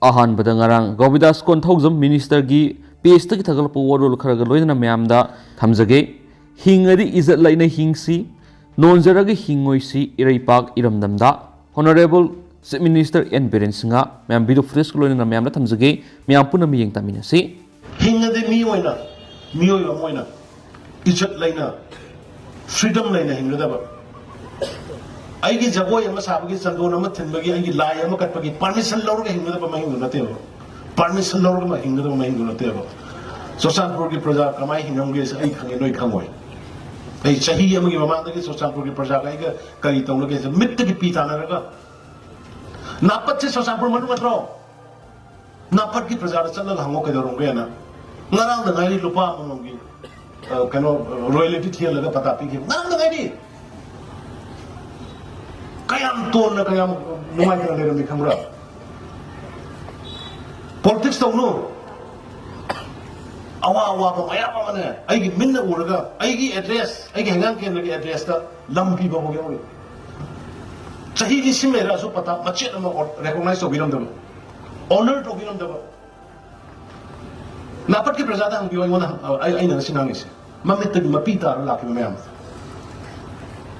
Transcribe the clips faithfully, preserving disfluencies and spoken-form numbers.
ꯑꯍꯥꯟꯕꯗ ꯉꯔꯥꯡ ꯒꯣꯕꯤꯟꯗꯥꯁ ꯀꯣꯟꯊꯧꯖꯝ ꯃꯤꯅꯤꯁꯇꯔꯒꯤ ꯄꯦꯖꯇꯒꯤ ꯊꯥꯒꯠꯂꯛꯄ ꯋꯥꯔꯣꯜ ꯈꯔꯒ ꯂꯣꯏꯅꯅ ꯃꯌꯥꯝꯗ ꯊꯝꯖꯒꯦ꯫ "ꯍꯤꯡꯉꯗꯤ ꯏꯖꯠ ꯂꯩꯅ ꯍꯤꯡꯁꯤ, ꯅꯣꯟꯖꯔꯒ ꯍꯤꯡꯉꯣꯏꯁꯤ ꯏꯔꯩꯄꯥꯛ ꯏꯔꯝꯗꯝꯗ"꯫ Honourable Chief Minister N Biren Singh. ꯃꯌꯥꯝ video footage ꯀ ꯂꯣꯏꯅꯅ ꯃꯌꯥꯝꯗ ꯊꯝꯖꯒꯦ, ꯃꯌꯥꯝ ꯄꯨꯟꯅ ꯃꯤꯠꯌꯦꯡ ꯇꯥꯃꯤꯟꯅꯁꯤ꯫ ꯍꯤꯡꯉꯗꯤ ꯃꯤ ꯑꯣꯏꯅ, ꯃꯤꯑꯣꯏꯕ ꯑꯃ ꯑꯣꯏꯅ ꯏꯖꯠ ꯂꯩꯅ, freedom ꯂꯩꯅ ꯍꯤꯡꯒꯗꯕ꯫ ꯑꯩꯒꯤ ꯖꯒꯣꯏ ꯑꯃ ꯁꯥꯕꯒꯤ, ꯆꯟꯗꯣꯟ ꯑꯃ ꯊꯤꯟꯕꯒꯤ, ꯑꯩꯒꯤ ꯂꯥꯏ ꯑꯃ ꯀꯠꯄꯒꯤ permission ꯂꯧꯔꯒ ꯍꯤꯡꯒꯗꯕ ꯃꯍꯤꯡꯗꯨ ꯅꯠꯇꯦꯕ꯫ Permission ꯂꯧꯔꯒ ꯍꯤꯡꯒꯗꯕ ꯃꯍꯤꯡꯗꯨ ꯅꯠꯇꯦꯕ꯫ ꯆꯨꯔꯆꯥꯟꯄꯨꯔꯒꯤ ꯄ꯭ꯔꯖꯥ ꯀꯃꯥꯏꯅ ꯍꯤꯡꯉꯝꯒꯦꯁꯦ ꯑꯩ ꯈꯪꯉꯦ, ꯅꯣꯏ ꯈꯪꯉꯣꯏ꯫ ꯑꯩ ꯆꯍꯤ ꯑꯃꯒꯤ ꯃꯃꯥꯡꯗꯒꯤ ꯆꯨꯔꯆꯥꯟꯄꯨꯔꯒꯤ ꯄ꯭ꯔꯖꯥꯒ ꯑꯩꯒ ꯀꯔꯤ ꯇꯧꯅꯒꯦꯁꯦ ꯃꯤꯠꯇꯒꯤ ꯄꯤ ꯇꯥꯅꯔꯒ, ꯅꯥꯄꯠꯁꯦ ꯆꯨꯔꯆꯥꯟꯄꯨꯔ ꯃꯅꯨꯡ ꯅꯠꯇ꯭ꯔꯣ? ꯅꯥꯄꯠꯀꯤ ꯄ꯭ꯔꯖꯥꯗ ꯆꯠꯂꯒ ꯍꯪꯉꯣ ꯀꯩꯗꯧꯔꯝꯒꯦꯅ꯫ ꯉꯔꯥꯡꯗ ꯉꯥꯏꯔꯤ ꯂꯨꯄꯥ ꯑꯃꯃꯝꯒꯤ, ꯑ, ꯀꯩꯅꯣ, royalty ꯊꯤꯍꯜꯂꯒ ꯄꯇꯥ ꯄꯤꯈꯤꯕ꯫ ꯉꯔꯥꯡꯗ ꯉꯥꯏꯔꯤ꯫ ꯀꯌꯥꯝ ꯇꯣꯟꯅ, ꯀꯌꯥꯝ ꯅꯨꯡꯉꯥꯏꯇꯅ ꯂꯩꯔꯝꯃꯤ ꯈꯪꯕ꯭ꯔꯥ? Politics ꯇꯧꯅꯨ꯫ ꯑꯋꯥ ꯑꯋꯥꯕ ꯃꯌꯥꯝ ꯑꯃꯅꯦ ꯑꯩꯒꯤ ꯃꯤꯠꯅ ꯎꯔꯒ, ꯑꯩꯒꯤ address, ꯑꯩꯒꯤ ꯍꯩꯉꯥꯡ ꯀꯦꯟꯗ꯭ꯔꯒꯤ address ꯇ ꯂꯝ ꯄꯤꯕ ꯐꯥꯎ ꯌꯥꯎꯔꯤ꯫ ꯆꯍꯤ ꯂꯤꯁꯤꯡ ꯂꯩꯔꯛꯑꯁꯨ ꯄꯇꯥ ꯃꯆꯦꯠ ꯑꯃ recognize ꯇꯧꯕꯤꯔꯝꯗꯕ, honour ꯇꯧꯕꯤꯔꯝꯗꯕ꯫ ꯅꯥꯄꯠꯀꯤ ꯄ꯭ꯔꯖꯥꯗ ꯍꯪꯕꯤꯌꯨ, ꯑꯩꯉꯣꯟꯗ ꯍꯪ-, ꯑꯩ, ꯑꯩꯅ ꯉꯁꯤ ꯉꯥꯡꯉꯤꯁꯦ꯫ ꯃꯃꯤꯠꯇꯒꯤ ꯃꯄꯤ ꯇꯥꯔ ꯂꯥꯛꯈꯤꯕ ꯃꯌꯥꯝ꯫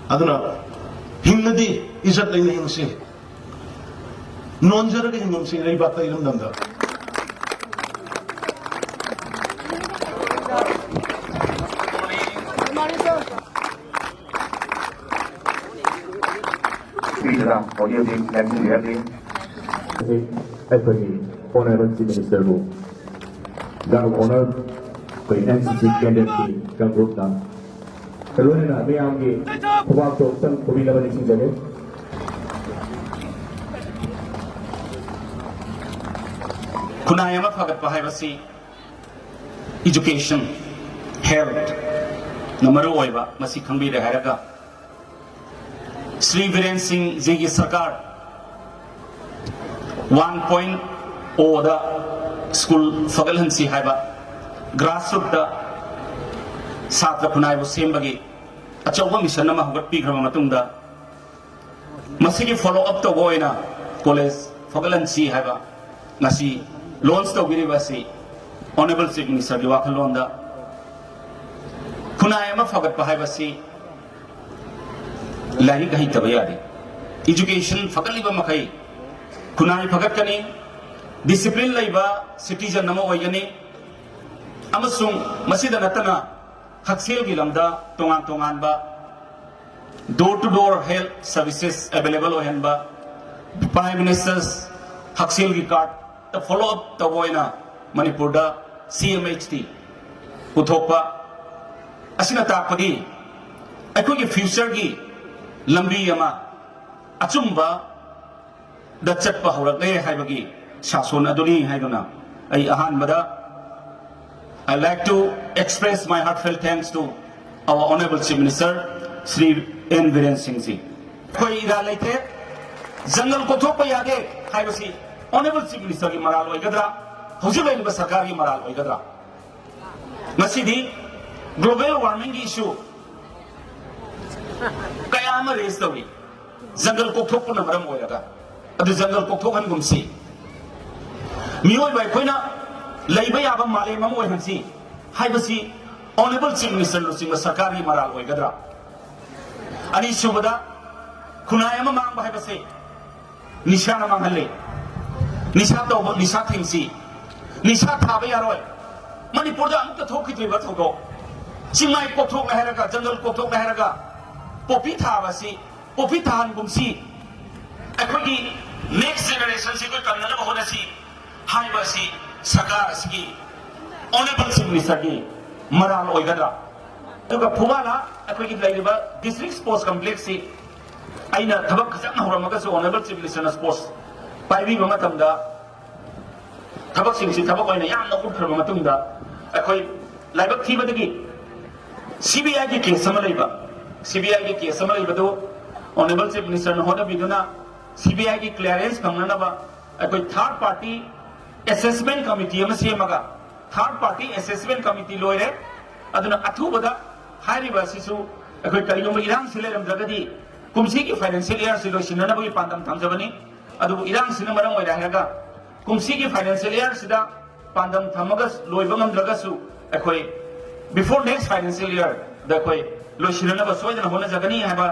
ꯑꯗꯨꯅ ꯍꯤꯡꯅꯗꯤ ꯏꯖꯠ ꯂꯩꯅ ꯍꯤꯡꯁꯤ, ꯅꯣꯟꯖꯔꯒ ꯍꯤꯡꯒꯨꯝꯁꯤ ꯂꯩꯕꯥꯛꯇ ꯏꯔꯝꯗꯝꯗ꯫ ꯄꯤꯗꯨꯅ ꯍꯧꯖꯤꯛ ꯍꯧꯖꯤꯛ ꯂꯦꯡꯁꯤꯟꯕꯤꯔꯛꯂꯤ꯫ ꯑꯩꯈꯣꯏꯒꯤ Honourable Chief Minister ꯕꯨ ꯒꯥꯔꯣ ꯑꯣꯅꯔ ꯑꯩꯈꯣꯏ NCC candidate ꯀꯤ ꯀꯥꯡꯂꯨꯞꯅ ꯂꯣꯏꯅꯅ ꯃꯤꯌꯥꯝꯒꯤ ꯈꯨꯕꯥꯛꯇꯣ ꯑꯃꯨꯛꯇꯪ ꯈꯨꯕꯤꯅꯕ ꯅꯤꯡꯁꯤꯡꯖꯒꯦ꯫ ꯈꯨꯟꯅꯥꯏ ꯑꯃ ꯐꯒꯠꯄ ꯍꯥꯏꯕꯁꯤ education, health ꯅ ꯃꯔꯨ ꯑꯣꯏꯕ, ꯃꯁꯤ ꯈꯪꯕꯤꯔꯦ ꯍꯥꯏꯔꯒ, ꯁ꯭ꯔꯤ ꯕꯤꯔꯦꯟ ꯁꯤꯡ ꯖꯤꯒꯤ ꯁꯔꯀꯥꯔ one point O ꯗ ꯁ꯭ꯀꯨꯜ ꯐꯒꯠꯍꯟꯁꯤ ꯍꯥꯏꯕ, grassroot ꯇ ꯁꯥꯇ꯭ꯔ ꯈꯨꯟꯅꯥꯏꯕꯨ ꯁꯦꯝꯕꯒꯤ ꯑꯆꯧꯕ ꯃꯤꯁꯟ ꯑꯃ ꯍꯧꯒꯠꯄꯤꯈ꯭ꯔꯕ ꯃꯇꯨꯡꯗ, ꯃꯁꯤꯒꯤ follow up ꯇꯧꯕ ꯑꯣꯏꯅ ꯀꯣꯂꯦꯖ ꯐꯒꯠꯍꯟꯁꯤ ꯍꯥꯏꯕ, ꯉꯁꯤ ꯂꯣꯟꯆ ꯇꯧꯕꯤꯔꯤꯕ ꯑꯁꯤ ꯑꯣꯅꯔꯦꯕꯜ ꯆꯤꯐ ꯃꯤꯅꯤꯁꯇꯔꯒꯤ ꯋꯥꯈꯜꯂꯣꯟꯗ ꯈꯨꯟꯅꯥꯏ ꯑꯃ ꯐꯒꯠꯄ ꯍꯥꯏꯕꯁꯤ ꯂꯥꯏꯔꯤꯛ ꯍꯩꯇꯕ ꯌꯥꯗꯦ꯫ ꯏꯖꯨꯀꯦꯁꯟ ꯐꯒꯠꯂꯤꯕ ꯃꯈꯩ ꯈꯨꯟꯅꯥꯏ ꯐꯒꯠꯀꯅꯤ, ꯗꯤꯁꯤꯄ꯭ꯂꯤꯟ ꯂꯩꯕ ꯁꯤꯇꯤꯖꯟ ꯑꯃ ꯑꯣꯏꯒꯅꯤ, ꯑꯃꯁꯨꯡ ꯃꯁꯤꯗ ꯅꯠꯇꯅ ꯍꯛꯁꯦꯜꯒꯤ ꯂꯝꯗ ꯇꯣꯉꯥꯟ ꯇꯣꯉꯥꯟꯕ door to door health services available ꯑꯣꯏꯍꯟꯕ, Prime Minister's ꯍꯛꯁꯦꯜꯒꯤ ꯀꯥꯔꯗ ꯐꯣꯂꯣ ꯑꯞ ꯇꯧꯕ ꯑꯣꯏꯅ ꯃꯅꯤꯄꯨꯔꯗ ꯁꯤ ꯑꯦꯝ ꯑꯩꯆ ꯇꯤ ꯄꯨꯊꯣꯛꯄ ꯑꯁꯤꯅ ꯇꯥꯛꯄꯗꯤ ꯑꯩꯈꯣꯏꯒꯤ ꯐ꯭ꯌꯨꯆꯔꯒꯤ ꯂꯝꯕꯤ ꯑꯃ ꯑꯆꯨꯝꯕ ꯗ ꯆꯠꯄ ꯍꯧꯔꯛꯂꯦ ꯍꯥꯏꯕꯒꯤ ꯁꯥꯁꯣꯟ ꯑꯗꯨꯅꯤ ꯍꯥꯏꯗꯨꯅ ꯑꯩ ꯑꯍꯥꯟꯕꯗ I like to express my heartfelt thanks to our Honorable Chief Minister Shri N Biren Singh ji. ꯑꯩꯈꯣꯏ ꯏꯔꯥ ꯂꯩꯇꯦ, ꯖꯪꯒꯜ ꯀꯣꯛꯊꯣꯛꯄ ꯌꯥꯗꯦ ꯍꯥꯏꯕꯁꯤ ꯑꯣꯅꯔꯦꯕꯜ ꯆꯤꯐ ꯃꯤꯅꯤꯁꯇꯔꯒꯤ ꯃꯔꯥꯜ ꯑꯣꯏꯒꯗ꯭ꯔꯥ, ꯍꯧꯖꯤꯛ ꯂꯩꯔꯤꯕ ꯁꯔꯀꯥꯔꯒꯤ ꯃꯔꯥꯜ ꯑꯣꯏꯒꯗ꯭ꯔꯥ? ꯉꯁꯤꯗꯤ ꯒ꯭ꯂꯣꯕꯦꯜ ꯋꯥꯔꯃꯤꯡꯒꯤ ꯏꯁꯨ ꯀꯌꯥ ꯑꯃ ꯔꯦꯁ ꯇꯧꯔꯤ꯫ ꯖꯪꯒꯜ ꯀꯣꯛꯊꯣꯛꯄꯅ ꯃꯔꯝ ꯑꯣꯏꯔꯒ ꯑꯗꯨ ꯖꯪꯒꯜ ꯀꯣꯛꯊꯣꯛꯍꯟꯒꯨꯝꯁꯤ꯫ ꯃꯤꯑꯣꯏꯕ ꯑꯩꯈꯣꯏꯅ ꯂꯩꯕ ꯌꯥꯕ ꯃꯥꯂꯦꯝ ꯑꯃ ꯑꯣꯏꯍꯟꯁꯤ ꯍꯥꯏꯕꯁꯤ ꯑꯣꯅꯔꯦꯕꯜ ꯆꯤꯐ ꯃꯤꯅꯤꯁꯇꯔ ꯂꯨꯆꯤꯡꯕ ꯁꯔꯀꯥꯔꯒꯤ ꯃꯔꯥꯜ ꯑꯣꯏꯒꯗ꯭ꯔꯥ? ꯑꯅꯤꯁꯨꯕꯗ, ꯈꯨꯟꯅꯥꯏ ꯑꯃ ꯃꯥꯡꯕ ꯍꯥꯏꯕꯁꯦ ꯅꯤꯁꯥꯅ ꯃꯥꯡꯍꯜꯂꯦ꯫ ꯅꯤꯁꯥ ꯇꯧꯕ, ꯅꯤꯁꯥ ꯊꯤꯡꯁꯤ꯫ ꯅꯤꯁꯥ ꯊꯥꯕ ꯌꯥꯔꯣꯏ꯫ ꯃꯅꯤꯄꯨꯔꯗ ꯑꯃꯨꯛꯇ ꯊꯣꯛꯈꯤꯗ꯭ꯔꯤꯕ ꯊꯧꯗꯣꯛ꯫ ꯆꯤꯡꯃꯥꯏ ꯀꯣꯛꯊꯣꯛꯂꯦ ꯍꯥꯏꯔꯒ, ꯖꯪꯒꯜ ꯀꯣꯛꯊꯣꯛꯂꯦ ꯍꯥꯏꯔꯒ ꯄꯣꯄꯤ ꯊꯥꯕꯁꯤ, ꯄꯣꯄꯤ ꯊꯥꯍꯟꯒꯨꯝꯁꯤ꯫ ꯑꯩꯈꯣꯏꯒꯤ ꯅꯦꯛꯁ ꯖꯦꯅꯦꯔꯦꯁꯟꯁꯤ ꯑꯩꯈꯣꯏ ꯀꯟꯅꯅꯕ ꯍꯣꯠꯅꯁꯤ ꯍꯥꯏꯕ ꯑꯁꯤ ꯁꯔꯀꯥꯔ ꯑꯁꯤꯒꯤ ꯑꯣꯅꯔꯦꯕꯜ ꯆꯤꯐ ꯃꯤꯅꯤꯁꯇꯔꯒꯤ ꯃꯔꯥꯜ ꯑꯣꯏꯒꯗ꯭ꯔꯥ? ꯑꯗꯨꯒ ꯐꯨꯕꯥꯂꯥ ꯑꯩꯈꯣꯏꯒꯤ ꯂꯩꯔꯤꯕ ꯗꯤꯁꯇ꯭ꯔꯤꯛ ꯁ꯭ꯄꯣꯔꯠꯁ ꯀꯝꯄ꯭ꯂꯦꯛꯁꯁꯤ ꯑꯩꯅ ꯊꯕꯛ ꯈꯤꯇꯪ ꯍꯧꯔꯝꯃꯒꯁꯨ ꯑꯣꯅꯔꯦꯕꯜ ꯆꯤꯐ ꯃꯤꯅꯤꯁꯇꯔꯅ ꯁ꯭ꯄꯣꯔꯠꯁ ꯄꯥꯏꯕꯤꯕ ꯃꯇꯝꯗ ꯊꯕꯛꯁꯤꯡꯁꯤ ꯊꯕꯛ ꯑꯣꯏꯅ ꯌꯥꯝꯅ ꯎꯠꯈ꯭ꯔꯕ ꯃꯇꯨꯡꯗ ꯑꯩꯈꯣꯏ ꯂꯥꯏꯕꯛ ꯊꯤꯕꯗꯒꯤ ꯁꯤ ꯕꯤ ꯑꯥꯏꯒꯤ ꯀꯦꯁ ꯑꯃ ꯂꯩꯕ, ꯁꯤ ꯕꯤ ꯑꯥꯏꯒꯤ ꯀꯦꯁ ꯑꯃ ꯂꯩꯕꯗꯨ ꯑꯣꯅꯔꯦꯕꯜ ꯆꯤꯐ ꯃꯤꯅꯤꯁꯇꯔꯅ ꯍꯣꯠꯅꯕꯤꯗꯨꯅ ꯁꯤ ꯕꯤ ꯑꯥꯏꯒꯤ ꯀ꯭ꯂꯤꯌꯥꯔꯦꯟꯁ ꯐꯪꯅꯅꯕ ꯑꯩꯈꯣꯏ ꯊꯥꯔꯗ ꯄꯥꯔꯇꯤ ꯑꯦꯁꯦꯁꯃꯦꯟ ꯀꯃꯤꯇꯤ ꯑꯃ ꯁꯦꯝꯃꯒ ꯊꯥꯔꯗ ꯄꯥꯔꯇꯤ ꯑꯦꯁꯦꯁꯃꯦꯟ ꯀꯃꯤꯇꯤ ꯂꯣꯏꯔꯦ꯫ ꯑꯗꯨꯅ ꯑꯊꯨꯕꯗ ꯍꯥꯏꯔꯤꯕ ꯑꯁꯤꯁꯨ ꯑꯩꯈꯣꯏ ꯀꯔꯤꯒꯨꯝꯕ ꯏꯔꯥꯡꯁꯤ ꯂꯩꯔꯝꯗ꯭ꯔꯒꯗꯤ ꯀꯨꯝꯁꯤꯒꯤ ꯐꯥꯏꯅꯥꯟꯁꯤꯌꯦꯜ ꯏꯌꯥꯔꯁꯤ ꯂꯣꯏꯁꯤꯟꯅꯅꯕꯒꯤ ꯄꯥꯟꯗꯝ ꯊꯝꯖꯕꯅꯤ꯫ ꯑꯗꯨꯕꯨ ꯏꯔꯥꯡꯁꯤꯅ ꯃꯔꯝ ꯑꯣꯏꯔꯦ ꯍꯥꯏꯔꯒ ꯀꯨꯝꯁꯤꯒꯤ ꯐꯥꯏꯅꯥꯟꯁꯤꯌꯦꯜ ꯏꯌꯥꯔꯁꯤꯗ ꯄꯥꯟꯗꯝ ꯊꯝꯃꯒ ꯂꯣꯏꯕ ꯉꯝꯗ꯭ꯔꯒꯁꯨ, ꯑꯩꯈꯣꯏ before next financial year ꯗ ꯑꯩꯈꯣꯏ ꯂꯣꯏꯁꯤꯟꯅꯅꯕ ꯁꯣꯏꯗꯅ ꯍꯣꯠꯅꯖꯒꯅꯤ ꯍꯥꯏꯕ꯫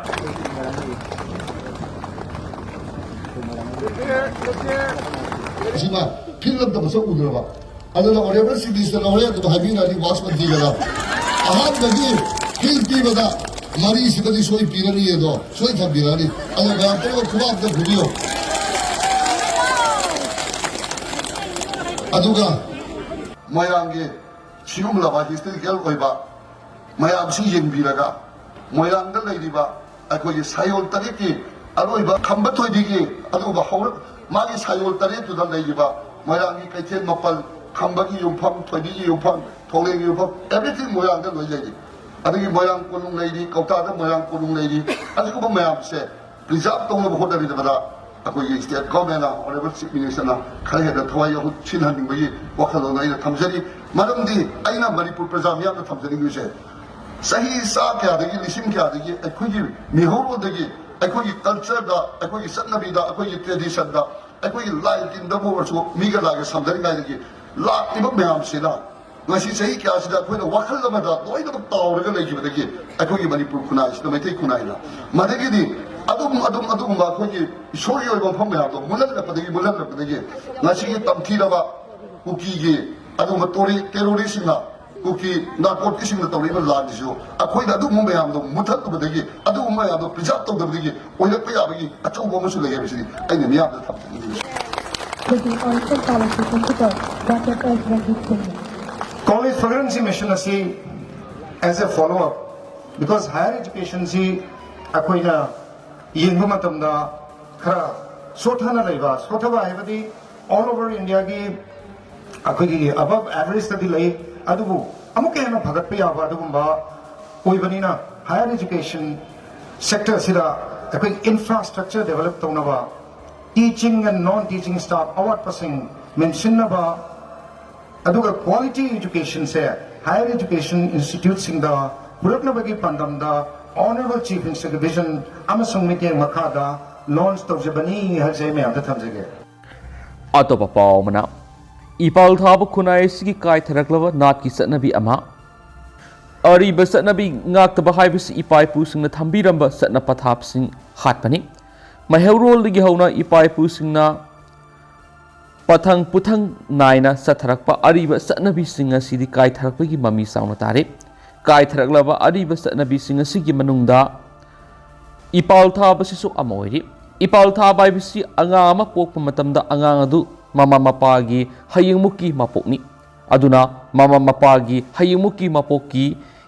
ꯁꯤꯃ ꯐꯤꯜ ꯑꯝꯇ ꯃꯁꯛ ꯎꯗ꯭ꯔꯕ꯫ ꯑꯗꯨꯅ ꯑꯣꯅꯔꯦꯕꯜ ꯆꯤꯐ ꯃꯤꯅꯤꯁꯇꯔꯅ ꯍꯣꯔꯦꯟ ꯑꯗꯨꯝ ꯍꯥꯏꯕꯤꯔꯛꯑꯅꯤ, ꯋꯥꯁ ꯃꯟꯇ꯭ꯔꯤꯒꯗ꯫ ꯑꯍꯥꯟꯕꯒꯤ ꯐꯤꯜ ꯄꯤꯕꯗ ꯃꯔꯤꯁꯤꯃꯗꯤ ꯁꯣꯏ ꯄꯤꯔꯅꯤ ꯑꯗꯣ, ꯁꯣꯏ ꯊꯝꯕꯤꯔꯛꯑꯅꯤ꯫ ꯑꯗꯣ ꯃꯌꯥꯝ ꯄꯨꯝꯅꯃꯛ ꯈꯨꯕꯥꯛ ꯑꯝꯇ ꯈꯨꯕꯤꯌꯨ꯫ ꯑꯗꯨꯒ ꯃꯣꯏꯔꯥꯡꯒꯤ ꯁꯤꯒꯨꯝꯂꯕ ꯍꯤꯁꯇꯣꯔꯤꯀꯦꯜ ꯑꯣꯏꯕ ꯃꯌꯥꯝꯁꯤ ꯌꯦꯡꯕꯤꯔꯒ, ꯃꯣꯏꯔꯥꯡꯗ ꯂꯩꯔꯤꯕ ꯑꯩꯈꯣꯏꯒꯤ ꯁꯥꯌꯣꯜ ꯇꯔꯦꯠꯀꯤ ꯑꯔꯣꯏꯕ ꯈꯝꯕ ꯊꯣꯏꯕꯤꯒꯤ ꯑꯗꯨꯒꯨꯝꯕ ꯍꯧꯔꯛ-, ꯃꯥꯒꯤ ꯁꯥꯌꯣꯜ ꯇꯔꯦꯠꯇꯨꯗ ꯂꯩꯔꯤꯕ ꯃꯣꯏꯔꯥꯡꯒꯤ ꯀꯩꯊꯦꯜ ꯃꯥꯄꯜ, ꯈꯝꯕꯒꯤ ꯌꯨꯝꯐꯝ, ꯊꯣꯏꯕꯤꯒꯤ ꯌꯨꯝꯐꯝ, ꯊꯣꯡꯂꯦꯟꯒꯤ ꯌꯨꯝꯐꯝ, everything ꯃꯣꯏꯔꯥꯡꯗ ꯂꯣꯏ ꯂꯩꯔꯤ꯫ ꯑꯗꯒꯤ ꯃꯣꯏꯔꯥꯡ ꯀꯣꯅꯨꯡ ꯂꯩꯔꯤ, ꯀꯧꯇꯥꯗ ꯃꯣꯏꯔꯥꯡ ꯀꯣꯅꯨꯡ ꯂꯩꯔꯤ꯫ ꯑꯁꯤꯒꯨꯝꯕ ꯃꯌꯥꯝꯁꯦ ꯄ꯭ꯔꯤꯖꯥꯕ ꯇꯧꯅꯕ ꯍꯣꯠꯅꯕꯤꯕꯗ ꯑꯩꯈꯣꯏꯒꯤ ꯁ꯭ꯇꯦꯠ ꯒꯣꯔꯃꯦꯟꯅ, ꯑꯣꯅꯔꯦꯕꯜ ꯆꯤꯐ ꯃꯤꯅꯤꯁꯇꯔꯅ ꯈꯔ ꯍꯦꯟꯅ ꯊꯋꯥꯏ ꯌꯥꯎꯍꯟ-, ꯁꯤꯟꯍꯟꯅꯤꯡꯕꯒꯤ ꯋꯥꯈꯜꯂꯣꯟ ꯑꯩꯅ ꯊꯝꯖꯔꯤ꯫ ꯃꯔꯝꯗꯤ ꯑꯩꯅ ꯃꯅꯤꯄꯨꯔ ꯄ꯭ꯔꯖꯥ ꯃꯤꯌꯥꯝꯗ ꯊꯝꯖꯅꯤꯡꯉꯤꯁꯦ, ꯆꯍꯤ ꯆꯥ ꯀꯌꯥꯗꯒꯤ, ꯂꯤꯁꯤꯡ ꯀꯌꯥꯗꯒꯤ ꯑꯩꯈꯣꯏꯒꯤ ꯃꯤꯍꯧꯔꯣꯟꯗꯒꯤ, ꯑꯩꯈꯣꯏꯒꯤ ꯀꯜꯆꯔꯗ, ꯑꯩꯈꯣꯏꯒꯤ ꯆꯠꯅꯕꯤꯗ, ꯑꯩꯈꯣꯏꯒꯤ ꯇ꯭ꯔꯦꯗꯤꯁꯟꯗ, ꯑꯩꯈꯣꯏꯒꯤ ꯂꯥꯏ ꯇꯤꯟꯗꯕꯨ ꯑꯣꯏꯔꯁꯨ, ꯃꯤꯒ ꯂꯥꯏꯒ ꯁꯝꯅꯔꯤꯉꯩꯗꯒꯤ ꯂꯥꯛꯂꯤꯕ ꯃꯌꯥꯝꯁꯤꯅ ꯉꯁꯤ ꯆꯍꯤ ꯀꯌꯥꯁꯤꯗ ꯑꯩꯈꯣꯏꯅ ꯋꯥꯈꯜ ꯑꯃꯗ ꯂꯣꯏꯅꯃꯛ ꯇꯥꯎꯔꯒ ꯂꯩꯈꯤꯕꯗꯒꯤ ꯑꯩꯈꯣꯏꯒꯤ ꯃꯅꯤꯄꯨꯔ ꯈꯨꯟꯅꯥꯏꯁꯤꯗ, ꯃꯩꯇꯩ ꯈꯨꯟꯅꯥꯏꯅ, ꯃꯗꯒꯤꯗꯤ ꯑꯗꯨꯝ, ꯑꯗꯨꯝ, ꯑꯗꯨꯒꯨꯝꯕ ꯑꯩꯈꯣꯏꯒꯤ ꯏꯁꯣꯔꯒꯤ ꯑꯣꯏꯕ ꯃꯐꯝ ꯃꯌꯥꯝꯗꯣ ꯃꯨꯜꯍꯜꯂꯛꯄꯗꯒꯤ, ꯃꯨꯜꯍꯜꯂꯛꯄꯗꯒꯤ ꯉꯁꯤꯒꯤ ꯇꯝꯊꯤꯔꯕ ꯀꯨꯀꯤꯒꯤ ꯑꯗꯨꯒꯨꯝꯕ ꯇꯣꯔꯤ-, ꯇꯦꯔꯣꯔꯤꯁꯁꯤꯡꯅ, ꯀꯨꯀꯤ ꯅꯥꯔꯀꯣꯇꯤꯛꯁꯤꯡꯅ ꯇꯧꯔꯛꯏꯕ ꯂꯥꯟꯁꯤꯁꯨ ꯑꯩꯈꯣꯏꯅ ꯑꯗꯨꯒꯨꯝꯕ ꯃꯌꯥꯝꯗꯣ ꯃꯨꯊꯠꯂꯨꯕꯗꯒꯤ, ꯑꯗꯨꯒꯨꯝꯕ ꯃꯌꯥꯝꯗꯣ ꯄ꯭ꯔꯤꯖꯥꯕ ꯇꯧꯗꯕꯗꯒꯤ ꯑꯣꯏꯔꯛꯄ ꯌꯥꯕꯒꯤ ꯑꯆꯧꯕ ꯑꯃꯁꯨ ꯂꯩ ꯍꯥꯏꯕꯁꯤꯗꯤ ꯑꯩꯅ ꯃꯤꯌꯥꯝꯗ ꯊꯝꯖꯅꯤꯡꯉꯤ꯫ With the Honorable Politician Leader, Doctor S. Ranjit Singh. College Fragrance Mission ꯑꯁꯤ as a follow up, because higher education ꯁꯤ ꯑꯩꯈꯣꯏꯅ ꯌꯦꯡꯕ ꯃꯇꯝꯗ ꯈꯔ ꯁꯣꯠꯊꯅ ꯂꯩꯕ, ꯁꯣꯠꯊꯕ ꯍꯥꯏꯕꯗꯤ all over India ꯒꯤ ꯑꯩꯈꯣꯏꯒꯤ above average ꯇꯗꯤ ꯂꯩ, ꯑꯗꯨꯕꯨ ꯑꯃꯨꯛꯀ ꯍꯦꯟꯅ ꯐꯒꯠꯄ ꯌꯥꯕ ꯑꯗꯨꯒꯨꯝꯕ ꯑꯣꯏꯕꯅꯤꯅ, higher education sector ꯁꯤꯗ ꯑꯩꯈꯣꯏ infrastructure develop ꯇꯧꯅꯕ, teaching and non teaching staff ꯑꯋꯥꯠꯄꯁꯤꯡ ꯃꯦꯟꯁꯤꯟꯅꯕ, ꯑꯗꯨꯒ quality education ꯁꯦ higher education institute ꯁꯤꯡꯗ ꯄꯨꯔꯛꯅꯕꯒꯤ ꯄꯥꯟꯗꯝꯗ Honorable Chief Minister ꯒꯤ vision ꯑꯃꯁꯨꯡ ꯃꯤꯠꯌꯦꯡ ꯃꯈꯥꯗ launch ꯇꯧꯖꯕꯅꯤ ꯍꯥꯏꯕꯁꯦ ꯑꯩ ꯃꯌꯥꯝꯗ ꯊꯝꯖꯒꯦ꯫ ꯑꯇꯣꯞꯄ ꯄꯥꯎ ꯑꯃꯅ, ꯏꯄꯥꯜ ꯊꯥꯕ ꯈꯨꯟꯅꯥꯏ ꯑꯁꯤꯒꯤ ꯀꯥꯏꯊꯔꯛꯂꯕ ꯅꯥꯠꯀꯤ ꯆꯠꯅꯕꯤ ꯑꯃ꯫ ꯑꯔꯤꯕ ꯆꯠꯅꯕꯤ ꯉꯥꯛꯇꯕ ꯍꯥꯏꯕꯁꯤ ꯏꯄꯥ ꯏꯄꯨꯁꯤꯡꯅ ꯊꯝꯕꯤꯔꯝꯕ ꯆꯠꯅ ꯄꯊꯥꯞꯁꯤꯡ ꯍꯥꯠꯄꯅꯤ꯫ ꯃꯩꯍꯧꯔꯣꯜꯗꯒꯤ ꯍꯧꯅ ꯏꯄꯥ ꯏꯄꯨꯁꯤꯡꯅ ꯄꯊꯪ ꯄꯨꯊꯪ ꯅꯥꯏꯅ ꯆꯠꯊꯔꯛꯄ ꯑꯔꯤꯕ ꯆꯠꯅꯕꯤꯁꯤꯡ ꯑꯁꯤꯗꯤ ꯀꯥꯏꯊꯔꯛꯄꯒꯤ ꯃꯃꯤ ꯆꯥꯎꯅ ꯇꯥꯔꯤ꯫ ꯀꯥꯏꯊꯔꯛꯂꯕ ꯑꯔꯤꯕ ꯆꯠꯅꯕꯤꯁꯤꯡ ꯑꯁꯤꯒꯤ ꯃꯅꯨꯡꯗ ꯏꯄꯥꯜ ꯊꯥꯕꯁꯤꯁꯨ ꯑꯃ ꯑꯣꯏꯔꯤ꯫ ꯏꯄꯥꯜ ꯊꯥꯕ ꯍꯥꯏꯕꯁꯤ ꯑꯉꯥꯡ ꯑꯃ ꯄꯣꯛꯄ ꯃꯇꯝꯗ ꯑꯉꯥꯡ ꯑꯗꯨ ꯃꯃꯥ ꯃꯄꯥꯒꯤ ꯍꯌꯦꯡꯃꯨꯛꯀꯤ ꯃꯄꯣꯛꯅꯤ꯫ ꯑꯗꯨꯅ ꯃꯃꯥ ꯃꯄꯥꯒꯤ ꯍꯌꯦꯡꯃꯨꯛꯀꯤ ꯃꯄꯣꯛꯀꯤ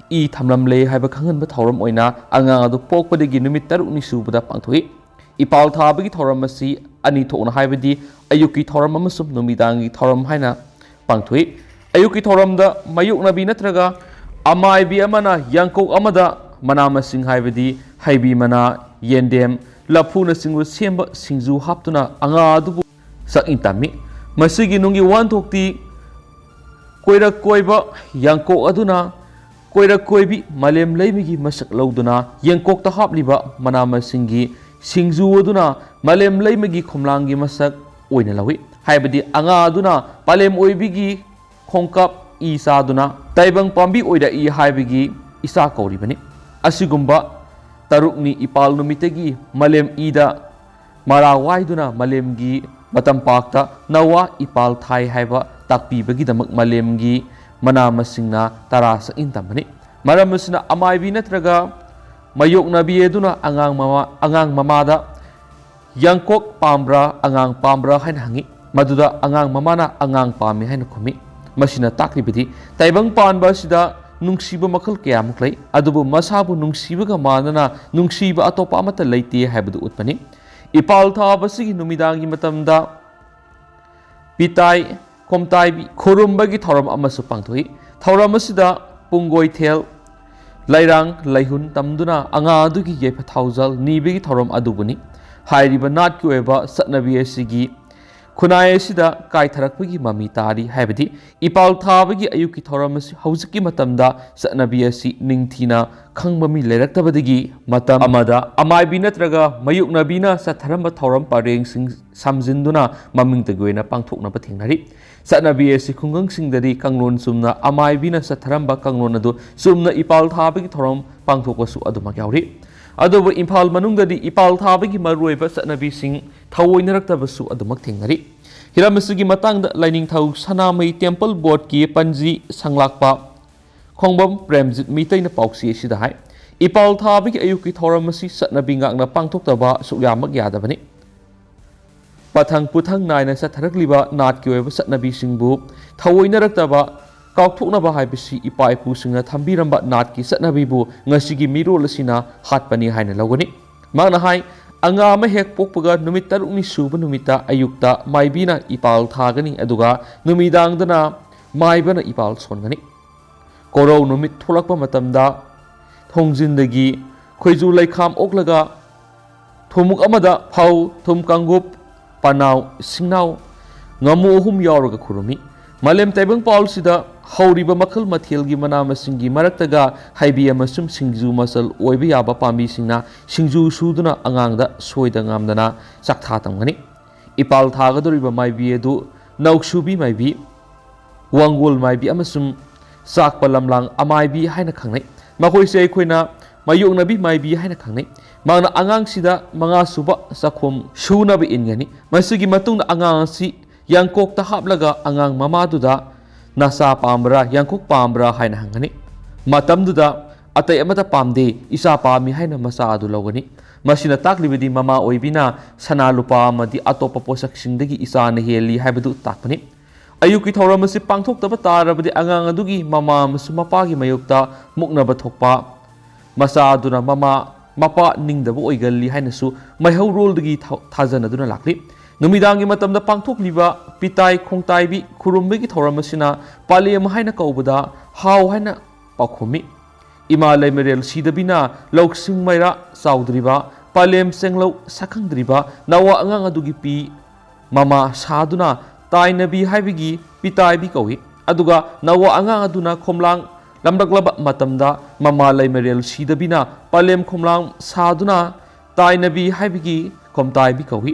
ꯏ ꯊꯝꯂꯝꯂꯦ ꯍꯥꯏꯕ ꯈꯪꯍꯟꯕ ꯊꯧꯔꯝ ꯑꯣꯏꯅ ꯑꯉꯥꯡ ꯑꯗꯨ ꯄꯣꯛꯄꯗꯒꯤ ꯅꯨꯃꯤꯠ ꯇꯔꯨꯛꯅꯤ ꯁꯨꯕꯗ ꯄꯥꯡꯊꯣꯛꯏ꯫ ꯏꯄꯥꯜ ꯊꯥꯕꯒꯤ ꯊꯧꯔꯝ ꯑꯁꯤ ꯑꯅꯤ ꯊꯣꯛꯅ, ꯍꯥꯏꯕꯗꯤ ꯑꯌꯨꯛꯀꯤ ꯊꯧꯔꯝ ꯑꯃꯁꯨꯡ ꯅꯨꯃꯤꯗꯥꯡꯒꯤ ꯊꯧꯔꯝ ꯍꯥꯏꯅ ꯄꯥꯡꯊꯣꯛꯏ꯫ ꯑꯌꯨꯛꯀꯤ ꯊꯧꯔꯝꯗ ꯃꯥꯌꯣꯛꯅꯕꯤ ꯅꯠꯇ꯭ꯔꯒ ꯑꯃꯥꯏꯕꯤ ꯑꯃꯅ ꯌꯥꯡꯀꯣꯛ ꯑꯃꯗ ꯃꯅꯥ ꯃꯁꯤꯡ, ꯍꯥꯏꯕꯗꯤ ꯍꯩꯕꯤ ꯃꯅꯥ, ꯌꯦꯟꯗꯦꯝ, ꯂꯐꯨꯅꯆꯤꯡꯕ ꯁꯦꯝꯕ ꯁꯤꯡꯖꯨ ꯍꯥꯞꯇꯨꯅ ꯑꯉꯥꯡ ꯑꯗꯨꯕꯨ ꯁꯛꯏꯟ ꯇꯝꯃꯤ꯫ ꯃꯁꯤꯒꯤ ꯅꯨꯡꯒꯤ ꯋꯥꯍꯟꯊꯣꯛꯇꯤ ꯀꯣꯏꯔꯛ ꯀꯣꯏꯕ ꯌꯥꯡꯀꯣꯛ ꯑꯗꯨꯅ ꯀꯣꯏꯔꯛ ꯀꯣꯏꯕꯤ ꯃꯥꯂꯦꯝ ꯂꯩꯃꯒꯤ ꯃꯁꯛ ꯂꯧꯗꯨꯅ ꯌꯦꯡꯀꯣꯛꯇ ꯍꯥꯞꯂꯤꯕ ꯃꯅꯥ ꯃꯁꯤꯡꯒꯤ ꯁꯤꯡꯖꯨ ꯑꯗꯨꯅ ꯃꯥꯂꯦꯝ ꯂꯩꯃꯒꯤ ꯈꯣꯝꯂꯥꯡꯒꯤ ꯃꯁꯛ ꯑꯣꯏꯅ ꯂꯧꯏ꯫ ꯍꯥꯏꯕꯗꯤ ꯑꯉꯥꯡ ꯑꯗꯨꯅ ꯄꯥꯂꯦꯝ ꯑꯣꯏꯕꯤꯒꯤ ꯈꯣꯡꯀꯥꯞ ꯏ ꯆꯥꯗꯨꯅ ꯇꯥꯏꯕꯪ ꯄꯥꯝꯕꯤ ꯑꯣꯏꯔꯛꯏ ꯍꯥꯏꯕꯒꯤ ꯏꯆꯥ ꯀꯧꯔꯤꯕꯅꯤ꯫ ꯑꯁꯤꯒꯨꯝꯕ ꯇꯔꯨꯛꯅꯤ ꯏꯄꯥꯜ ꯅꯨꯃꯤꯠꯇꯒꯤ ꯃꯥꯂꯦꯝ ꯏꯗ ꯃꯔꯥ ꯋꯥꯏꯗꯨꯅ ꯃꯥꯂꯦꯝꯒꯤ ꯃꯇꯝꯄꯥꯛꯇ ꯅꯋꯥ ꯏꯄꯥꯜ ꯊꯥꯏ ꯍꯥꯏꯕ ꯇꯥꯛꯄꯤꯕꯒꯤꯗꯃꯛ ꯃꯥꯂꯦꯝꯒꯤ ꯃꯅꯥ ꯃꯁꯤꯡꯅ ꯇꯔꯥ ꯁꯛꯏꯟ ꯇꯝꯕꯅꯤ꯫ ꯃꯔꯝ ꯑꯁꯤꯅ ꯑꯃꯥꯏꯕꯤ ꯅꯠꯇ꯭ꯔꯒ ꯃꯥꯌꯣꯛꯅꯕꯤ ꯑꯗꯨꯅ ꯑꯉꯥꯡ ꯃꯃꯥ, ꯑꯉꯥꯡ ꯃꯃꯥꯗ "ꯌꯥꯡꯀꯣꯛ ꯄꯥꯝꯕ꯭ꯔꯥ, ꯑꯉꯥꯡ ꯄꯥꯝꯕ꯭ꯔꯥ?" ꯍꯥꯏꯅ ꯍꯪꯉꯤ꯫ ꯃꯗꯨꯗ ꯑꯉꯥꯡ ꯃꯃꯥꯅ "ꯑꯉꯥꯡ ꯄꯥꯝꯃꯤ" ꯍꯥꯏꯅ ꯈꯨꯝꯃꯤ꯫ ꯃꯁꯤꯅ ꯇꯥꯛꯂꯤꯕꯗꯤ ꯇꯥꯏꯕꯪ ꯄꯥꯟꯕ ꯑꯁꯤꯗ ꯅꯨꯡꯁꯤꯕ ꯃꯈꯜ ꯀꯌꯥꯃꯨꯛ ꯂꯩ, ꯑꯗꯨꯕꯨ ꯃꯁꯥꯕꯨ ꯅꯨꯡꯁꯤꯕꯒ ꯃꯥꯟꯅꯅ ꯅꯨꯡꯁꯤꯕ ꯑꯇꯣꯞꯄ ꯑꯃꯠꯇ ꯂꯩꯇꯦ ꯍꯥꯏꯕꯗꯨ ꯎꯠꯄꯅꯤ꯫ ꯏꯄꯥꯜ ꯊꯥꯕ ꯑꯁꯤꯒꯤ ꯅꯨꯃꯤꯗꯥꯡꯒꯤ ꯃꯇꯝꯗ ꯄꯤꯇꯥꯏ ꯈꯣꯝꯇꯥꯏꯕꯤ ꯈꯨꯔꯨꯝꯕꯒꯤ ꯊꯧꯔꯝ ꯑꯃꯁꯨ ꯄꯥꯡꯊꯣꯛꯏ꯫ ꯊꯧꯔꯝ ꯑꯁꯤꯗ ꯄꯨꯡꯒꯣꯏꯊꯦꯜ, ꯂꯩꯔꯥꯡ ꯂꯩꯍꯨꯟ ꯇꯝꯗꯨꯅ ꯑꯉꯥꯡ ꯑꯗꯨꯒꯤ ꯌꯥꯏꯐ ꯊꯧꯖꯥꯜ ꯅꯤꯕꯒꯤ ꯊꯧꯔꯝ ꯑꯗꯨꯕꯨꯅꯤ꯫ ꯍꯥꯏꯔꯤꯕ ꯅꯥꯠꯀꯤ ꯑꯣꯏꯕ ꯆꯠꯅꯕꯤ ꯑꯁꯤꯒꯤ ꯈꯨꯟꯅꯥꯏ ꯑꯁꯤꯗ ꯀꯥꯏꯊꯔꯛꯄꯒꯤ ꯃꯃꯤ ꯇꯥꯔꯤ꯫ ꯍꯥꯏꯕꯗꯤ, ꯏꯄꯥꯜ ꯊꯥꯕꯒꯤ ꯑꯌꯨꯛꯀꯤ ꯊꯧꯔꯝ ꯑꯁꯤ ꯍꯧꯖꯤꯛꯀꯤ ꯃꯇꯝꯗ ꯆꯠꯅꯕꯤ ꯑꯁꯤ ꯅꯤꯡꯊꯤꯅ ꯈꯪꯕ ꯃꯤ ꯂꯩꯔꯛꯇꯕꯗꯒꯤ, ꯃꯇꯝ ꯑꯃꯗ ꯑꯃꯥꯏꯕꯤ ꯅꯠꯇ꯭ꯔꯒ ꯃꯥꯌꯣꯛꯅꯕꯤꯅ ꯆꯠꯊꯔꯝꯕ ꯊꯧꯔꯝ ꯄꯔꯦꯡꯁꯤꯡ ꯁꯝꯖꯤꯟꯗꯨꯅ ꯃꯃꯤꯡꯇꯒꯤ ꯑꯣꯏꯅ ꯄꯥꯡꯊꯣꯛꯅꯕ ꯊꯦꯡꯅꯔꯤ꯫ ꯆꯠꯅꯕꯤ ꯑꯁꯤ ꯈꯨꯡꯒꯪꯁꯤꯡꯗꯗꯤ ꯀꯥꯡꯂꯣꯟ ꯆꯨꯝꯅ ꯑꯃꯥꯏꯕꯤꯅ ꯆꯠꯊꯔꯝꯕ ꯀꯥꯡꯂꯣꯟ ꯑꯗꯨ ꯆꯨꯝꯅ ꯏꯄꯥꯜ ꯊꯥꯕꯒꯤ ꯊꯧꯔꯝ ꯄꯥꯡꯊꯣꯛꯄꯁꯨ ꯑꯗꯨꯃꯛ ꯌꯥꯎꯔꯤ꯫ ꯑꯗꯨꯕꯨ ꯏꯝꯐꯥꯜ ꯃꯅꯨꯡꯗꯗꯤ ꯏꯄꯥꯜ ꯊꯥꯕꯒꯤ ꯃꯔꯨꯑꯣꯏꯕ ꯆꯠꯅꯕꯤꯁꯤꯡ ꯊꯑꯣꯏꯅꯔꯛꯇꯕꯁꯨ ꯑꯗꯨꯃꯛ ꯊꯦꯡꯅꯔꯤ꯫ ꯍꯤꯔꯝ ꯑꯁꯤꯒꯤ ꯃꯇꯥꯡꯗ ꯂꯥꯏꯅꯤꯡꯊꯧ ꯁꯅꯥꯃꯍꯤ ꯇꯦꯝꯄꯜ ꯕꯣꯔꯗꯀꯤ ꯄꯟꯖꯤ ꯁꯪꯂꯥꯛꯄ ꯈꯣꯡꯕꯝ ꯄ꯭ꯔꯦꯝꯖꯤꯠ ꯃꯤꯇꯩꯅ ꯄꯥꯎꯆꯦ ꯑꯁꯤꯗ ꯍꯥꯏ, ꯏꯄꯥꯜ ꯊꯥꯕꯒꯤ ꯑꯌꯨꯛꯀꯤ ꯊꯧꯔꯝ ꯑꯁꯤ ꯆꯠꯅꯕꯤ ꯉꯥꯛꯅ ꯄꯥꯡꯊꯣꯛꯇꯕ ꯁꯨꯛꯌꯥꯃꯛ ꯌꯥꯗꯕꯅꯤ꯫ ꯄꯊꯪ ꯄꯨꯊꯪ ꯅꯥꯏꯅ ꯆꯠꯊꯔꯛꯂꯤꯕ ꯅꯥꯠꯀꯤ ꯑꯣꯏꯕ ꯆꯠꯅꯕꯤꯁꯤꯡꯕꯨ ꯊꯑꯣꯏꯅꯔꯛꯇꯕ ꯀꯥꯎꯊꯣꯛꯅꯕ ꯍꯥꯏꯕꯁꯤ ꯏꯄꯥ ꯏꯄꯨꯁꯤꯡꯅ ꯊꯝꯕꯤꯔꯝꯕ ꯅꯥꯠꯀꯤ ꯆꯠꯅꯕꯤꯕꯨ ꯉꯁꯤꯒꯤ ꯃꯤꯔꯣꯜ ꯑꯁꯤꯅ ꯍꯥꯠꯄꯅꯤ ꯍꯥꯏꯅ ꯂꯧꯒꯅꯤ꯫ ꯃꯍꯥꯛꯅ ꯍꯥꯏ, ꯑꯉꯥꯡ ꯑꯃ ꯍꯦꯛ ꯄꯣꯛꯄꯒ ꯅꯨꯃꯤꯠ ꯇꯔꯨꯛꯅꯤ ꯁꯨꯕ ꯅꯨꯃꯤꯠꯇ ꯑꯌꯨꯛꯇ ꯃꯥꯏꯕꯤꯅ ꯏꯄꯥꯜ ꯊꯥꯒꯅꯤ, ꯑꯗꯨꯒ ꯅꯨꯃꯤꯗꯥꯡꯗꯅ ꯃꯥꯏꯕꯅ ꯏꯄꯥꯜ ꯁꯣꯟꯒꯅꯤ꯫ ꯀꯣꯔꯧ ꯅꯨꯃꯤꯠ ꯊꯣꯛꯂꯛꯄ ꯃꯇꯝꯗ ꯊꯣꯡꯖꯤꯟꯗꯒꯤ ꯈꯣꯏꯖꯨ ꯂꯩꯈꯥꯝ ꯑꯣꯛꯂꯒ ꯊꯨꯝꯃꯨꯛ ꯑꯃꯗ ꯐꯧ, ꯊꯨꯝ ꯀꯥꯡꯒꯨꯞ, ꯄꯅꯥꯎ, ꯁꯤꯡꯅꯥꯎ, ꯉꯥꯃꯨ ꯑꯍꯨꯝ ꯌꯥꯎꯔꯒ ꯈꯨꯔꯨꯝꯃꯤ꯫ ꯃꯥꯂꯦꯝ ꯇꯥꯏꯕꯪ ꯄꯥꯜꯁꯤꯗ ꯍꯧꯔꯤꯕ ꯃꯈꯜ ꯃꯊꯦꯜꯒꯤ ꯃꯅꯥ ꯃꯁꯤꯡꯒꯤ ꯃꯔꯛꯇꯒ ꯍꯩꯕꯤ ꯑꯃꯁꯨꯡ ꯁꯤꯡꯖꯨ ꯃꯆꯜ ꯑꯣꯏꯕ ꯌꯥꯕ ꯄꯥꯝꯕꯤꯁꯤꯡꯅ ꯁꯤꯡꯖꯨ ꯁꯨꯗꯨꯅ ꯑꯉꯥꯡꯗ ꯁꯣꯏꯗ ꯉꯥꯝꯗꯅ ꯆꯥꯛꯊꯥ ꯇꯝꯒꯅꯤ꯫ ꯏꯄꯥꯜ ꯊꯥꯒꯗꯧꯔꯤꯕ ꯃꯥꯏꯕꯤ ꯑꯗꯨ ꯅꯧꯁꯨꯕꯤ ꯃꯥꯏꯕꯤ, ꯋꯥꯡꯒꯣꯜ ꯃꯥꯏꯕꯤ ꯑꯃꯁꯨꯡ ꯆꯥꯛꯄ ꯂꯝꯂꯥꯡ ꯑꯃꯥꯏꯕꯤ ꯍꯥꯏꯅ ꯈꯪꯅꯩ꯫ ꯃꯈꯣꯏꯁꯦ ꯑꯩꯈꯣꯏꯅ ꯃꯥꯌꯣꯛꯅꯕꯤ ꯃꯥꯏꯕꯤ ꯍꯥꯏꯅ ꯈꯪꯅꯩ꯫ ꯃꯍꯥꯛꯅ ꯑꯉꯥꯡꯁꯤꯗ ꯃꯉꯥ ꯁꯨꯕ ꯆꯥꯛꯈꯨꯝ ꯁꯨꯅꯕ ꯏꯟꯒꯅꯤ꯫ ꯃꯁꯤꯒꯤ ꯃꯇꯨꯡꯗ ꯑꯉꯥꯡ ꯑꯁꯤ ꯌꯥꯡꯀꯣꯛꯇ ꯍꯥꯞꯂꯒ ꯑꯉꯥꯡ ꯃꯃꯥꯗꯨꯗ "ꯅꯆꯥ ꯄꯥꯝꯕ꯭ꯔꯥ, ꯌꯥꯡꯀꯣꯛ ꯄꯥꯝꯕ꯭ꯔꯥ?" ꯍꯥꯏꯅ ꯍꯪꯒꯅꯤ꯫ ꯃꯇꯝꯗꯨꯗ "ꯑꯇꯩ ꯑꯃꯠꯇ ꯄꯥꯝꯗꯦ, ꯏꯆꯥ ꯄꯥꯝꯃꯤ" ꯍꯥꯏꯅ ꯃꯆꯥ ꯑꯗꯨ ꯂꯧꯒꯅꯤ꯫ ꯃꯁꯤꯅ ꯇꯥꯛꯂꯤꯕꯗꯤ ꯃꯃꯥ ꯑꯣꯏꯕꯤꯅ ꯁꯅꯥ ꯂꯨꯄꯥ ꯑꯃꯗꯤ ꯑꯇꯣꯞꯄ ꯄꯣꯠꯁꯛꯁꯤꯡꯗꯒꯤ ꯏꯆꯥꯅ ꯍꯦꯜꯂꯤ ꯍꯥꯏꯕꯗꯨ ꯇꯥꯛꯄꯅꯤ꯫ ꯑꯌꯨꯛꯀꯤ ꯊꯧꯔꯝ ꯑꯁꯤ ꯄꯥꯡꯊꯣꯛꯇꯕ ꯇꯥꯔꯕꯗꯤ ꯑꯉꯥꯡ ꯑꯗꯨꯒꯤ ꯃꯃꯥ ꯑꯃꯁꯨꯡ ꯃꯄꯥꯒꯤ ꯃꯥꯌꯣꯛꯇ ꯃꯨꯛꯅꯕ ꯊꯣꯛꯄ, ꯃꯆꯥ ꯑꯗꯨꯅ ꯃꯃꯥ ꯃꯄꯥ ꯅꯤꯡꯗꯕ ꯑꯣꯏꯒꯜꯂꯤ ꯍꯥꯏꯅꯁꯨ ꯃꯩꯍꯧꯔꯣꯜꯗꯒꯤ ꯊ-, ꯊꯥꯖꯅꯗꯨꯅ ꯂꯥꯛꯂꯤ꯫ ꯅꯨꯃꯤꯗꯥꯡꯒꯤ ꯃꯇꯝꯗ ꯄꯥꯡꯊꯣꯛꯂꯤꯕ ꯄꯤꯇꯥꯏ ꯈꯣꯡꯇꯥꯏꯕꯤ ꯈꯨꯔꯨꯝꯕꯒꯤ ꯊꯧꯔꯝ ꯑꯁꯤꯅ ꯄꯥꯂꯦꯝ ꯍꯥꯏꯅ ꯀꯧꯕꯗ ꯍꯥꯎ ꯍꯥꯏꯅ ꯄꯥꯎꯈꯨꯝꯃꯤ꯫ ꯏꯃꯥ ꯂꯩꯃꯔꯦꯜ ꯁꯤꯗꯕꯤꯅ ꯂꯧꯁꯤꯡ ꯃꯩꯔꯥ ꯆꯥꯎꯗ꯭ꯔꯤꯕ, ꯄꯥꯂꯦꯝ ꯆꯦꯡꯂꯧ ꯁꯛꯈꯪꯗ꯭ꯔꯤꯕ ꯅꯋꯥ ꯑꯉꯥꯡ ꯑꯗꯨꯒꯤ ꯄꯤ ꯃꯃꯥ ꯁꯥꯗꯨꯅ ꯇꯥꯏꯅꯕꯤ ꯍꯥꯏꯕꯒꯤ ꯄꯤꯇꯥꯏꯕꯤ ꯀꯧꯏ꯫ ꯑꯗꯨꯒ ꯅꯋꯥ ꯑꯉꯥꯡ ꯑꯗꯨꯅ ꯈꯣꯝꯂꯥꯡ ꯂꯝꯂꯛꯂꯕ ꯃꯇꯝꯗ ꯃꯃꯥ ꯂꯩꯃꯔꯦꯜ ꯁꯤꯗꯕꯤꯅ ꯄꯂꯦꯝ ꯈꯣꯝꯂꯥꯡ ꯁꯥꯗꯨꯅ ꯇꯥꯏꯅꯕꯤ ꯍꯥꯏꯕꯒꯤ ꯈꯣꯝꯇꯥꯏꯕꯤ ꯀꯧꯏ꯫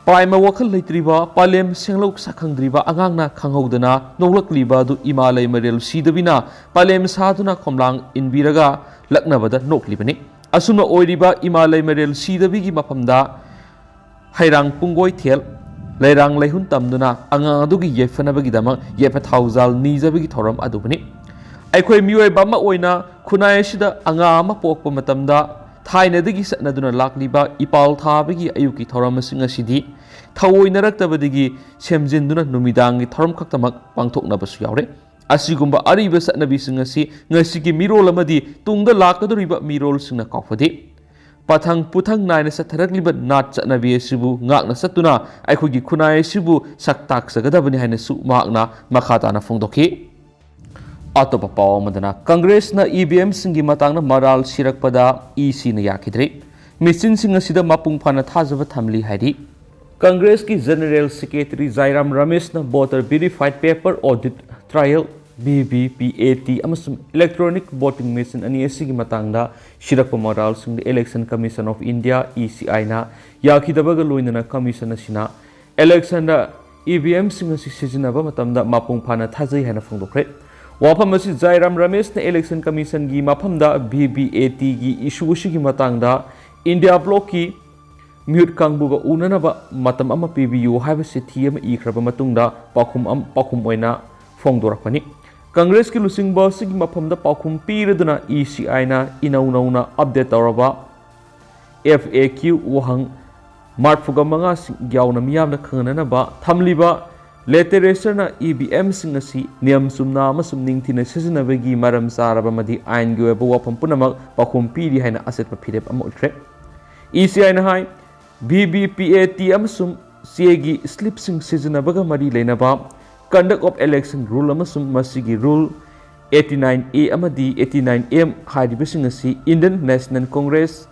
ꯄꯥꯏꯃ ꯋꯥꯈꯜ ꯂꯩꯇ꯭ꯔꯤꯕ, ꯄꯂꯦꯝ ꯁꯦꯡꯂꯧ ꯁꯛꯈꯪꯗ꯭ꯔꯤꯕ ꯑꯉꯥꯡꯅ ꯈꯪꯍꯧꯗꯅ ꯅꯣꯛꯂꯛꯂꯤꯕ ꯑꯗꯨ ꯏꯃꯥ ꯂꯩꯃꯔꯦꯜ ꯁꯤꯗꯕꯤꯅ ꯄꯂꯦꯝ ꯁꯥꯗꯨꯅ ꯈꯣꯝꯂꯥꯡ ꯏꯟꯕꯤꯔꯒ ꯂꯛꯅꯕꯗ ꯅꯣꯛꯂꯤꯕꯅꯤ꯫ ꯑꯁꯨꯝꯅ ꯑꯣꯏꯔꯤꯕ ꯏꯃꯥ ꯂꯩꯃꯔꯦꯜ ꯁꯤꯗꯕꯤꯒꯤ ꯃꯐꯝꯗ ꯍꯩꯔꯥꯡ ꯄꯨꯡꯒꯣꯏꯊꯦꯜ, ꯂꯩꯔꯥꯡ ꯂꯩꯍꯨꯟ ꯇꯝꯗꯨꯅ ꯑꯉꯥꯡ ꯑꯗꯨꯒꯤ ꯌꯥꯏꯐꯅꯕꯒꯤꯗꯃꯛ ꯌꯥꯏꯐ ꯊꯧꯖꯥꯜ ꯅꯤꯖꯕꯒꯤ ꯊꯧꯔꯝ ꯑꯗꯨꯕꯨꯅꯤ꯫ ꯑꯩꯈꯣꯏ ꯃꯤꯑꯣꯏꯕ ꯑꯃ ꯑꯣꯏꯅ ꯈꯨꯟꯅꯥꯏ ꯑꯁꯤꯗ ꯑꯉꯥꯡ ꯑꯃ ꯄꯣꯛꯄ ꯃꯇꯝꯗ ꯊꯥꯏꯅꯗꯒꯤ ꯆꯠꯅꯗꯨꯅ ꯂꯥꯛꯂꯤꯕ ꯏꯄꯥꯜ ꯊꯥꯕꯒꯤ ꯑꯌꯨꯛꯀꯤ ꯊꯧꯔꯝꯁꯤꯡ ꯑꯁꯤꯗꯤ ꯊꯑꯣꯏꯅꯔꯛꯇꯕꯗꯒꯤ ꯁꯦꯝꯖꯤꯟꯗꯨꯅ ꯅꯨꯃꯤꯗꯥꯡꯒꯤ ꯊꯧꯔꯝ ꯈꯛꯇꯃꯛ ꯄꯥꯡꯊꯣꯛꯅꯕꯁꯨ ꯌꯥꯎꯔꯦ꯫ ꯑꯁꯤꯒꯨꯝꯕ ꯑꯔꯤꯕ ꯆꯠꯅꯕꯤꯁꯤꯡ ꯑꯁꯤ ꯉꯁꯤꯒꯤ ꯃꯤꯔꯣꯜ ꯑꯃꯗꯤ ꯇꯨꯡꯗ ꯂꯥꯛꯀꯗꯧꯔꯤꯕ ꯃꯤꯔꯣꯜꯁꯤꯡꯅ ꯀꯥꯎꯐꯗꯦ꯫ ꯄꯊꯪ ꯄꯨꯊꯪ ꯅꯥꯏꯅ ꯆꯠꯊꯔꯛꯂꯤꯕ ꯅꯥꯠ ꯆꯠꯅꯕꯤ ꯑꯁꯤꯕꯨ ꯉꯥꯛꯅ ꯆꯠꯇꯨꯅ ꯑꯩꯈꯣꯏꯒꯤ ꯈꯨꯟꯅꯥꯏ ꯑꯁꯤꯕꯨ ꯁꯛ ꯇꯥꯛꯆꯒꯗꯕꯅꯤ ꯍꯥꯏꯅꯁꯨ ꯃꯍꯥꯛꯅ ꯃꯈꯥ ꯇꯥꯅ ꯐꯣꯡꯗꯣꯛꯈꯤ꯫ ꯑꯇꯣꯞꯄ ꯄꯥꯎ ꯑꯃꯗꯅ, ꯀꯪꯒ꯭ꯔꯦꯁꯅ ꯏ ꯚꯤ ꯑꯦꯝꯁꯤꯡꯒꯤ ꯃꯇꯥꯡꯗ ꯃꯔꯥꯜ ꯁꯤꯔꯛꯄꯗ ꯏ ꯁꯤꯅ ꯌꯥꯈꯤꯗ꯭ꯔꯦ꯫ ꯃꯦꯆꯤꯟꯁꯤꯡ ꯑꯁꯤꯗ ꯃꯄꯨꯡ ꯐꯥꯅ ꯊꯥꯖꯕ ꯊꯝꯂꯤ ꯍꯥꯏꯔꯤ꯫ ꯀꯪꯒ꯭ꯔꯦꯁꯀꯤ ꯖꯦꯅꯔꯦꯜ ꯁꯦꯀ꯭ꯔꯦꯇꯔꯤ ꯖꯥꯏꯔꯥꯝ ꯔꯃꯦꯁꯅ Voter Verified Paper Audit Trail, V V P A T, ꯑꯃꯁꯨꯡ electronic voting machine ꯑꯅꯤ ꯑꯁꯤꯒꯤ ꯃꯇꯥꯡꯗ ꯁꯤꯔꯛꯄ ꯃꯔꯥꯜꯁꯤꯡꯗ Election Commission of India, E C I, ꯅ ꯌꯥꯈꯤꯗꯕꯒ ꯂꯣꯏꯅꯅ commission ꯑꯁꯤꯅ election ꯗ ꯏ ꯚꯤ ꯑꯦꯝꯁꯤꯡ ꯑꯁꯤ ꯁꯤꯖꯤꯟꯅꯕ ꯃꯇꯝꯗ ꯃꯄꯨꯡ ꯐꯥꯅ ꯊꯥꯖꯩ ꯍꯥꯏꯅ ꯐꯣꯡꯗꯣꯛꯈ꯭ꯔꯦ꯫ ꯋꯥꯐꯝ ꯑꯁꯤ ꯖꯥꯏꯔꯥꯝ ꯔꯃꯦꯁꯅ Election Commission ꯒꯤ ꯃꯐꯝꯗ V V A T ꯒꯤ issue ꯑꯁꯤꯒꯤ ꯃꯇꯥꯡꯗ India Bloc ꯀꯤ ꯃꯤꯍꯨꯠ ꯀꯥꯡꯕꯨꯒ ꯎꯅꯅꯕ ꯃꯇꯝ ꯑꯃ ꯄꯤꯕꯤꯌꯨ ꯍꯥꯏꯕ ꯆꯤꯊꯤ ꯑꯃ ꯏꯈ꯭ꯔꯕ ꯃꯇꯨꯡꯗ ꯄꯥꯎꯈꯨꯝ ꯑꯃ, ꯄꯥꯎꯈꯨꯝ ꯑꯣꯏꯅ ꯐꯣꯡꯗꯣꯔꯛꯄꯅꯤ꯫ ꯀꯪꯒ꯭ꯔꯦꯁꯀꯤ ꯂꯨꯆꯤꯡꯕ ꯑꯁꯤꯒꯤ ꯃꯐꯝꯗ ꯄꯥꯎꯈꯨꯝ ꯄꯤꯔꯗꯨꯅ E C I ꯅ ꯏꯅꯧ ꯅꯧꯅ update ꯇꯧꯔꯕ F A Q ꯋꯥꯍꯪ ꯃꯔꯐꯨꯒ ꯃꯉꯥ ꯌꯥꯎꯅ ꯃꯤꯌꯥꯝꯅ ꯈꯪꯅꯅꯕ ꯊꯝꯂꯤꯕ literature ꯅ ꯏ ꯚꯤ ꯑꯦꯝꯁꯤꯡ ꯑꯁꯤ ꯅꯤꯌꯝ ꯆꯨꯝꯅ ꯑꯃꯁꯨꯡ ꯅꯤꯡꯊꯤꯅ ꯁꯤꯖꯤꯟꯅꯕꯒꯤ ꯃꯔꯝ ꯆꯥꯔꯕ ꯑꯃꯗꯤ ꯑꯥꯏꯟꯒꯤ ꯑꯣꯏꯕ ꯋꯥꯐꯝ ꯄꯨꯝꯅꯃꯛ ꯄꯥꯎꯈꯨꯝ ꯄꯤꯔꯤ ꯍꯥꯏꯅ ꯑꯆꯦꯠꯄ ꯐꯤꯔꯦꯞ ꯑꯃ ꯎꯠꯈ꯭ꯔꯦ꯫ E C I ꯅ ꯍꯥꯏ, V V P A T ꯑꯃꯁꯨꯡ ꯆꯦꯒꯤ slip ꯁꯤꯡ ꯁꯤꯖꯤꯟꯅꯕꯒ ꯃꯔꯤ ꯂꯩꯅꯕ Conduct of Election Rule ꯑꯃꯁꯨꯡ ꯃꯁꯤꯒꯤ Rule eighty nine A ꯑꯃꯗꯤ eighty nine M ꯍꯥꯏꯔꯤꯕꯁꯤꯡ ꯑꯁꯤ Indian National Congress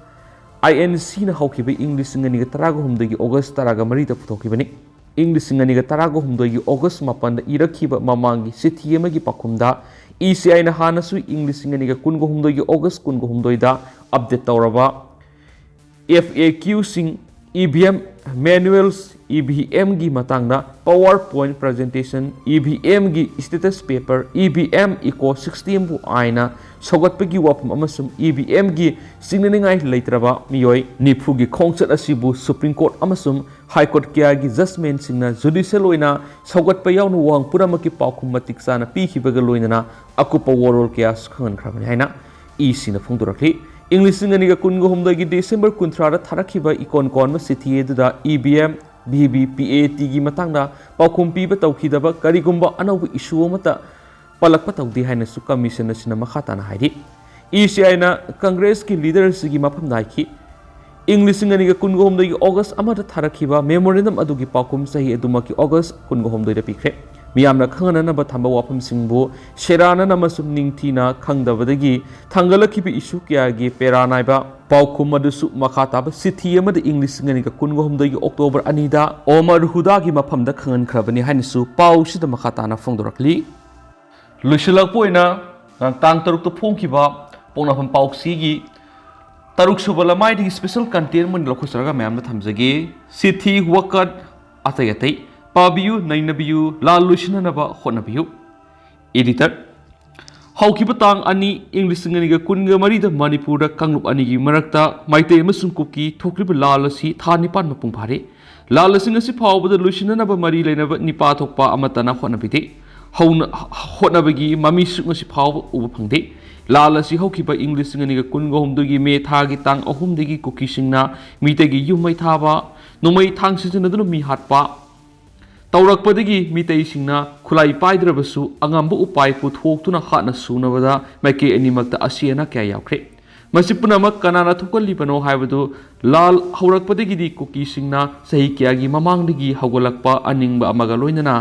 I N ꯁꯤꯅ ꯍꯧꯈꯤꯕ ꯏꯪ ꯂꯤꯁꯤꯡ ꯑꯅꯤꯒ ꯇꯔꯥꯒ ꯍꯨꯝꯗꯣꯏꯒꯤ ꯑꯣꯒꯁ ꯇꯔꯥꯒ ꯃꯔꯤꯗ ꯄꯨꯊꯣꯛꯈꯤꯕꯅꯤ꯫ ꯏꯪ ꯂꯤꯁꯤꯡ ꯑꯅꯤꯒ ꯇꯔꯥꯒ ꯍꯨꯝꯗꯣꯏꯒꯤ ꯑꯣꯒꯁ ꯃꯥꯄꯟꯗ ꯏꯔꯛꯈꯤꯕ ꯃꯃꯥꯡꯒꯤ ꯆꯤꯊꯤ ꯑꯃꯒꯤ ꯄꯥꯎꯈꯨꯝꯗ ꯏ ꯁꯤ ꯑꯥꯏꯅ ꯍꯥꯟꯅꯁꯨ ꯏꯪ ꯂꯤꯁꯤꯡ ꯑꯅꯤꯒ ꯀꯨꯟꯒ ꯍꯨꯝꯗꯣꯏꯒꯤ ꯑꯣꯒꯁ ꯀꯨꯟꯒ ꯍꯨꯝꯗꯣꯏꯗ ꯑꯞꯗꯦꯠ ꯇꯧꯔꯕ ꯑꯦꯐ ꯑꯦ ꯀ꯭ꯌꯨꯁꯤꯡ, E V M manuals, E V ꯑꯦꯝꯒꯤ ꯃꯇꯥꯡꯗ power point presentation, E V ꯑꯦꯝꯒꯤ status paper, E V M ꯏꯀꯣ ꯁꯤꯁꯇꯦꯝꯕꯨ ꯑꯥꯏꯟꯅ ꯁꯧꯒꯠꯄꯒꯤ ꯋꯥꯐꯝ ꯑꯃꯁꯨꯡ ꯏ ꯚꯤ ꯑꯦꯝꯒꯤ ꯆꯤꯡꯅꯅꯤꯡꯉꯥꯏ ꯂꯩꯇ꯭ꯔꯕ ꯃꯤꯑꯣꯏ ꯅꯤꯐꯨꯒꯤ ꯈꯣꯡꯆꯠ ꯑꯁꯤꯕꯨ ꯁꯨꯄ꯭ꯔꯤꯝ ꯀꯣꯔꯠ ꯑꯃꯁꯨꯡ ꯍꯥꯏ ꯀꯣꯔꯠ ꯀꯌꯥꯒꯤ ꯖꯖꯃꯦꯟꯠꯁꯤꯡꯅ ꯖꯨꯗꯤꯁꯤꯌꯦꯜ ꯑꯣꯏꯅ ꯁꯧꯒꯠꯄ ꯌꯥꯎꯅ ꯋꯥꯍꯪ ꯄꯨꯝꯅꯃꯛꯀꯤ ꯄꯥꯎꯈꯨꯝ ꯃꯇꯤꯛ ꯆꯥꯅ ꯄꯤꯈꯤꯕꯒ ꯂꯣꯏꯅꯅ ꯑꯀꯨꯞꯄ ꯋꯥꯔꯣꯜ ꯀꯌꯥꯁꯨ ꯈꯪꯍꯟꯈ꯭ꯔꯕꯅꯤ ꯍꯥꯏꯅ ꯏ ꯁꯤꯅ ꯐꯣꯡꯗꯣꯔꯛꯂꯤ꯫ ꯏꯪ ꯂꯤꯁꯤꯡ ꯑꯅꯤꯒ ꯀꯨꯟꯒ ꯍꯨꯝꯗꯣꯏꯒꯤ ꯗꯤꯁꯦꯝꯕꯔ ꯀꯨꯟꯊ꯭ꯔꯥꯗ ꯊꯥꯔꯛꯈꯤꯕ ꯏꯀꯣꯟ ꯀꯣꯟꯕ ꯆꯤꯊꯤ ꯑꯗꯨꯗ E V M, V V P A ꯇꯤꯒꯤ ꯃꯇꯥꯡꯗ ꯄꯥꯎꯈꯨꯝ ꯄꯤꯕ ꯇꯧꯈꯤꯗꯕ ꯀꯔꯤꯒꯨꯝꯕ ꯑꯅꯧꯕ ꯏꯁꯨ ꯑꯃꯠꯇ ꯄꯜꯂꯛꯄ ꯇꯧꯗꯦ ꯍꯥꯏꯅꯁꯨ ꯀꯃꯤꯁꯟ ꯑꯁꯤꯅ ꯃꯈꯥ ꯇꯥꯅ ꯍꯥꯏꯔꯤ꯫ ꯏ ꯁꯤ ꯑꯥꯏꯅ ꯀꯪꯒ꯭ꯔꯦꯁꯀꯤ ꯂꯤꯗꯔ ꯑꯁꯤꯒꯤ ꯃꯐꯝꯗ ꯍꯥꯏꯈꯤ꯫ ꯏꯪ ꯂꯤꯁꯤꯡ ꯑꯅꯤꯒ ꯀꯨꯟꯒ ꯍꯨꯝꯗꯣꯏꯒꯤ ꯑꯣꯒꯁ ꯑꯃꯗ ꯊꯥꯔꯛꯈꯤꯕ ꯃꯦꯃꯣꯔꯦꯟꯗꯝ ꯑꯗꯨꯒꯤ ꯄꯥꯎꯈꯨꯝ ꯆꯍꯤ ꯑꯗꯨꯃꯛꯀꯤ ꯑꯣꯒꯁ ꯀꯨꯟꯒ ꯍꯨꯝꯗꯣꯏꯗ ꯄꯤꯈ꯭ꯔꯦ꯫ ꯃꯤꯌꯥꯝꯅ ꯈꯪꯍꯟꯅꯅꯕ ꯊꯝꯕ ꯋꯥꯐꯝꯁꯤꯡꯕꯨ ꯁꯦꯔꯥꯟꯅꯅ ꯑꯃꯁꯨꯡ ꯅꯤꯡꯊꯤꯅ ꯈꯪꯗꯕꯗꯒꯤ ꯊꯥꯡꯒꯠꯂꯛꯈꯤꯕ ꯏꯁꯨ ꯀꯌꯥꯒꯤ ꯄꯦꯔꯥ ꯅꯥꯏꯕ ꯄꯥꯎꯈꯨꯝ ꯑꯗꯨꯁꯨ ꯃꯈꯥ ꯇꯥꯕ ꯆꯤꯊꯤ ꯑꯃꯗ ꯏꯪ ꯂꯤꯁꯤꯡ ꯑꯅꯤꯒ ꯀꯨꯟꯒ ꯍꯨꯝꯗꯣꯏꯒꯤ ꯑꯣꯛꯇꯣꯕꯔ ꯑꯅꯤꯗ ꯑꯣꯃꯔ ꯍꯨꯗꯥꯒꯤ ꯃꯐꯝꯗ ꯈꯪꯍꯟꯈ꯭ꯔꯕꯅꯤ ꯍꯥꯏꯅꯁꯨ ꯄꯥꯎꯁꯤꯗ ꯃꯈꯥ ꯇꯥꯅ ꯐꯣꯡꯗꯣꯔꯛꯂꯤ꯫ ꯂꯣꯏꯁꯤꯜꯂꯛꯄ ꯑꯣꯏꯅ ꯉꯔꯥꯡ ꯇꯥꯡ ꯇꯔꯨꯛꯇ ꯐꯣꯡꯈꯤꯕ ꯄꯣꯛꯅꯐꯝ ꯄꯥꯎꯆꯦꯒꯤ ꯇꯔꯨꯛ ꯁꯨꯕ ꯂꯃꯥꯏꯗꯒꯤ ꯁ꯭ꯄꯦꯁꯦꯜ ꯀꯟꯇꯦꯟ ꯑꯃ ꯑꯣꯏꯅ ꯂꯧꯈꯠꯆꯔꯒ ꯃꯌꯥꯝꯗ ꯊꯝꯖꯒꯦ꯫ ꯆꯤꯊꯤ, ꯋꯥꯀꯠ, ꯑꯇꯩ ꯑꯇꯩ ꯄꯥꯕꯤꯌꯨ, ꯅꯩꯅꯕꯤꯌꯨ, ꯂꯥꯜ ꯂꯣꯏꯁꯤꯟꯅꯅꯕ ꯍꯣꯠꯅꯕꯤꯌꯨ꯫ ꯑꯦꯗꯤꯇꯔ, ꯍꯧꯈꯤꯕ ꯇꯥꯡ ꯑꯅꯤ, ꯏꯪ ꯂꯤꯁꯤꯡ ꯑꯅꯤꯒ ꯀꯨꯟꯒ ꯃꯔꯤꯗ ꯃꯅꯤꯄꯨꯔꯗ ꯀꯥꯡꯂꯨꯞ ꯑꯅꯤꯒꯤ ꯃꯔꯛꯇ ꯃꯩꯇꯩ ꯑꯃꯁꯨꯡ ꯀꯨꯀꯤ ꯊꯣꯛꯂꯤꯕ ꯂꯥꯜ ꯑꯁꯤ ꯊꯥ ꯅꯤꯄꯥꯟ ꯃꯄꯨꯡ ꯐꯥꯔꯦ꯫ ꯂꯥꯜ ꯑꯁꯤ ꯉꯁꯤ ꯐꯥꯎꯕꯗ ꯂꯣꯏꯁꯤꯟꯅꯅꯕ ꯃꯔꯤ ꯂꯩꯅꯕ ꯅꯤꯄꯥ ꯊꯣꯛꯄ ꯑꯃꯠꯇꯅ ꯍꯣꯠꯅꯕꯤꯗꯦ꯫ ꯍꯧꯅ-, ꯍꯣꯠꯅꯕꯒꯤ ꯃꯃꯤꯁꯨ ꯉꯁꯤ ꯐꯥꯎꯕ ꯎꯕ ꯐꯪꯗꯦ꯫ ꯂꯥꯜ ꯑꯁꯤ ꯍꯧꯈꯤꯕ ꯏꯪ ꯂꯤꯁꯤꯡ ꯑꯅꯤꯒ ꯀꯨꯟꯒ ꯍꯨꯝꯗꯣꯏꯒꯤ ꯃꯦ ꯊꯥꯒꯤ ꯇꯥꯡ ꯑꯍꯨꯝꯗꯒꯤ ꯀꯨꯀꯤꯁꯤꯡꯅ ꯃꯤꯇꯩꯒꯤ ꯌꯨꯝ ꯃꯩ ꯊꯥꯕ, ꯅꯣꯡꯃꯩ ꯊꯥꯡ ꯁꯤꯖꯤꯟꯅꯗꯨꯅ ꯃꯤ ꯍꯥꯠꯄ ꯇꯧꯔꯛꯄꯗꯒꯤ ꯃꯤꯇꯩꯁꯤꯡꯅ ꯈꯨꯠꯂꯥꯏ ꯄꯥꯏꯗ꯭ꯔꯕꯁꯨ ꯑꯉꯝꯕ ꯎꯄꯥꯏ ꯄꯨꯊꯣꯛꯇꯨꯅ ꯍꯥꯠꯅ ꯁꯨꯅꯕꯗ ꯃꯥꯏꯀꯩ ꯑꯅꯤꯃꯛꯇ ꯑꯁꯤ ꯑꯅꯥ ꯀꯌꯥ ꯌꯥꯎꯈ꯭ꯔꯦ꯫ ꯃꯁꯤ ꯄꯨꯝꯅꯃꯛ ꯀꯅꯥꯅ ꯊꯣꯛꯍꯜꯂꯤꯕꯅꯣ ꯍꯥꯏꯕꯗꯨ ꯂꯥꯜ ꯍꯧꯔꯛꯄꯗꯒꯤꯗꯤ ꯀꯨꯀꯤꯁꯤꯡꯅ ꯆꯍꯤ ꯀꯌꯥꯒꯤ ꯃꯃꯥꯡꯗꯒꯤ ꯍꯧꯒꯠꯂꯛꯄ ꯑꯅꯤꯡꯕ ꯑꯃꯒ ꯂꯣꯏꯅꯅ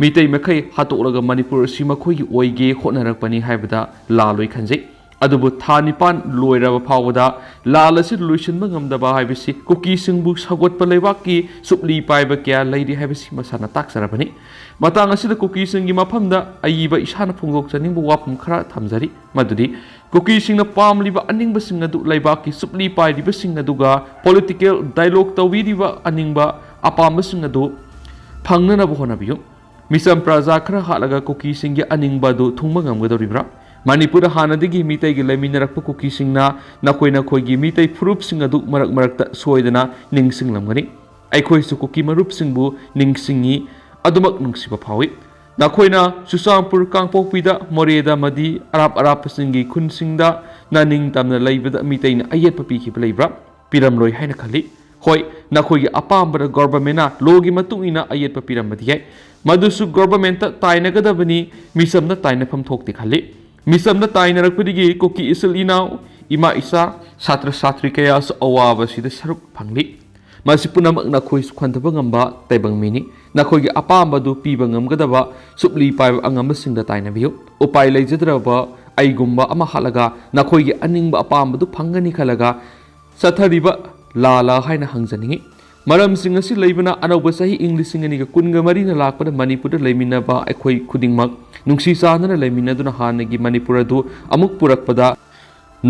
ꯃꯤꯇꯩ ꯃꯈꯩ ꯍꯥꯠꯇꯣꯛꯂꯒ ꯃꯅꯤꯄꯨꯔ ꯑꯁꯤ ꯃꯈꯣꯏꯒꯤ ꯑꯣꯏꯒꯦ ꯍꯣꯠꯅꯔꯛꯄꯅꯤ ꯍꯥꯏꯕꯗ ꯂꯥꯜꯂꯣꯏ ꯈꯟꯖꯩ꯫ ꯑꯗꯨꯕꯨ ꯊꯥ ꯅꯤꯄꯥꯟ ꯂꯣꯏꯔꯕ ꯐꯥꯎꯕꯗ ꯂꯥꯜ ꯑꯁꯤ ꯂꯣꯏꯁꯤꯟꯕ ꯉꯝꯗꯕ ꯍꯥꯏꯕꯁꯤ ꯀꯨꯀꯤꯁꯤꯡꯕꯨ ꯁꯧꯒꯠꯄ ꯂꯩꯕꯥꯛꯀꯤ ꯁꯨꯞꯂꯤ ꯄꯥꯏꯕ ꯀꯌꯥ ꯂꯩꯔꯤ ꯍꯥꯏꯕꯁꯤ ꯃꯁꯥꯅ ꯇꯥꯛꯆꯔꯕꯅꯤ꯫ ꯃꯇꯥꯡ ꯑꯁꯤꯗ ꯀꯨꯀꯤꯁꯤꯡꯒꯤ ꯃꯐꯝꯗ ꯑꯏꯕ ꯏꯁꯥꯅ ꯐꯣꯡꯗꯣꯛꯆꯅꯤꯡꯕ ꯋꯥꯐꯝ ꯈꯔ ꯊꯝꯖꯔꯤ, ꯃꯗꯨꯗꯤ ꯀꯨꯀꯤꯁꯤꯡꯅ ꯄꯥꯝꯂꯤꯕ ꯑꯅꯤꯡꯕꯁꯤꯡ ꯑꯗꯨ ꯂꯩꯕꯥꯛꯀꯤ ꯁꯨꯞꯂꯤ ꯄꯥꯏꯔꯤꯕꯁꯤꯡ ꯑꯗꯨꯒ political dialogue ꯇꯧꯕꯤꯔꯤꯕ ꯑꯅꯤꯡꯕ ꯑꯄꯥꯝꯕꯁꯤꯡ ꯑꯗꯨ ꯐꯪꯅꯅꯕ ꯍꯣꯠꯅꯕꯤꯌꯨ꯫ ꯃꯤꯆꯝ ꯄ꯭ꯔꯖꯥ ꯈꯔ ꯍꯥꯠꯂꯒ ꯀꯨꯀꯤꯁꯤꯡꯒꯤ ꯑꯅꯤꯡꯕ ꯑꯗꯨ ꯊꯨꯡꯕ ꯉꯝꯒꯗꯧꯔꯤꯕ꯭ꯔꯥ? ꯃꯅꯤꯄꯨꯔꯗ ꯍꯥꯟꯅꯗꯒꯤ ꯃꯤꯇꯩꯒꯤ ꯂꯩꯃꯤꯟꯅꯔꯛꯄ ꯀꯨꯀꯤꯁꯤꯡꯅ ꯅꯈꯣꯏ ꯅꯈꯣꯏꯒꯤ ꯃꯤꯇꯩ ꯐꯨꯔꯨꯞꯁꯤꯡ ꯑꯗꯨ ꯃꯔꯛ ꯃꯔꯛꯇ ꯁꯣꯏꯗꯅ ꯅꯤꯡꯁꯤꯡꯂꯝꯒꯅꯤ꯫ ꯑꯩꯈꯣꯏꯁꯨ ꯀꯨꯀꯤ ꯃꯔꯨꯞꯁꯤꯡꯕꯨ ꯅꯤꯡꯁꯤꯡꯉꯤ, ꯑꯗꯨꯃꯛ ꯅꯨꯡꯁꯤꯕ ꯐꯥꯎꯏ꯫ ꯅꯈꯣꯏꯅ ꯆꯨꯔꯆꯥꯟꯄꯨꯔ, ꯀꯥꯡꯄꯣꯛꯄꯤꯗ, ꯃꯣꯔꯦꯗ ꯑꯃꯗꯤ ꯑꯔꯥꯞ ꯑꯔꯥꯞꯄꯁꯤꯡꯒꯤ ꯈꯨꯟꯁꯤꯡꯗ ꯅ ꯅꯤꯡꯇꯝꯅ ꯂꯩꯕꯗ ꯃꯤꯇꯩꯅ ꯑꯌꯦꯠꯄ ꯄꯤꯈꯤꯕ ꯂꯩꯕ꯭ꯔꯥ? ꯄꯤꯔꯝꯂꯣꯏ ꯍꯥꯏꯅ ꯈꯜꯂꯤ꯫ ꯍꯣꯏ, ꯅꯈꯣꯏꯒꯤ ꯑꯄꯥꯝꯕꯗ ꯒꯣꯚꯔꯟꯃꯦꯟꯅ ꯂꯣꯒꯤ ꯃꯇꯨꯡ ꯏꯟꯅ ꯑꯌꯦꯠꯄ ꯄꯤꯔꯝꯕꯗꯤ ꯌꯥꯏ, ꯃꯗꯨꯁꯨ ꯒꯣꯚꯔꯟꯃꯦꯟꯇ ꯇꯥꯏꯅꯒꯗꯕꯅꯤ, ꯃꯤꯆꯝꯅ ꯇꯥꯏꯅꯐꯝ ꯊꯣꯛꯇꯦ ꯈꯜꯂꯤ꯫ ꯃꯤꯆꯝꯅ ꯇꯥꯏꯅꯔꯛꯄꯗꯒꯤ ꯀꯨꯀꯤ ꯏꯆꯤꯜ ꯏꯅꯥꯎ, ꯏꯃꯥ ꯏꯆꯥ, ꯁꯥꯇ꯭ꯔ ꯁꯥꯇ꯭ꯔꯤ ꯀꯌꯥꯁꯨ ꯑꯋꯥꯕꯁꯤꯗ ꯁꯔꯨꯛ ꯐꯪꯂꯤ꯫ ꯃꯁꯤ ꯄꯨꯝꯅꯃꯛ ꯅꯈꯣꯏꯁꯨ ꯈꯟꯊꯕ ꯉꯝꯕ ꯇꯥꯏꯕꯪ ꯃꯤꯅꯤ꯫ ꯅꯈꯣꯏꯒꯤ ꯑꯄꯥꯝꯕꯗꯨ ꯄꯤꯕ ꯉꯝꯒꯗꯕ ꯁꯨꯞꯂꯤ ꯄꯥꯏꯕ ꯑꯉꯝꯕꯁꯤꯡꯗ ꯇꯥꯏꯅꯕꯤꯌꯨ꯫ ꯎꯄꯥꯏ ꯂꯩꯖꯗ꯭ꯔꯕ ꯑꯩꯒꯨꯝꯕ ꯑꯃ ꯍꯥꯠꯂꯒ ꯅꯈꯣꯏꯒꯤ ꯑꯅꯤꯡꯕ ꯑꯄꯥꯝꯕꯗꯨ ꯐꯪꯒꯅꯤ ꯈꯜꯂꯒ ꯆꯠꯊꯔꯤꯕ ꯂꯥꯂꯥ ꯍꯥꯏꯅ ꯍꯪꯖꯅꯤꯡꯏ꯫ ꯃꯔꯝꯁꯤꯡ ꯑꯁꯤ ꯂꯩꯕꯅ ꯑꯅꯧꯕ ꯆꯍꯤ ꯏꯪ ꯂꯤꯁꯤꯡ ꯑꯅꯤꯒ ꯀꯨꯟꯒ ꯃꯔꯤꯅ ꯂꯥꯛꯄꯗ ꯃꯅꯤꯄꯨꯔꯗ ꯂꯩꯃꯤꯟꯅꯕ ꯑꯩꯈꯣꯏ ꯈꯨꯗꯤꯡꯃꯛ ꯅꯨꯡꯁꯤ ꯆꯥꯟꯅꯅ ꯂꯩꯃꯤꯟꯅꯗꯨꯅ ꯍꯥꯟꯅꯒꯤ ꯃꯅꯤꯄꯨꯔ ꯑꯗꯨ ꯑꯃꯨꯛ ꯄꯨꯔꯛꯄꯗ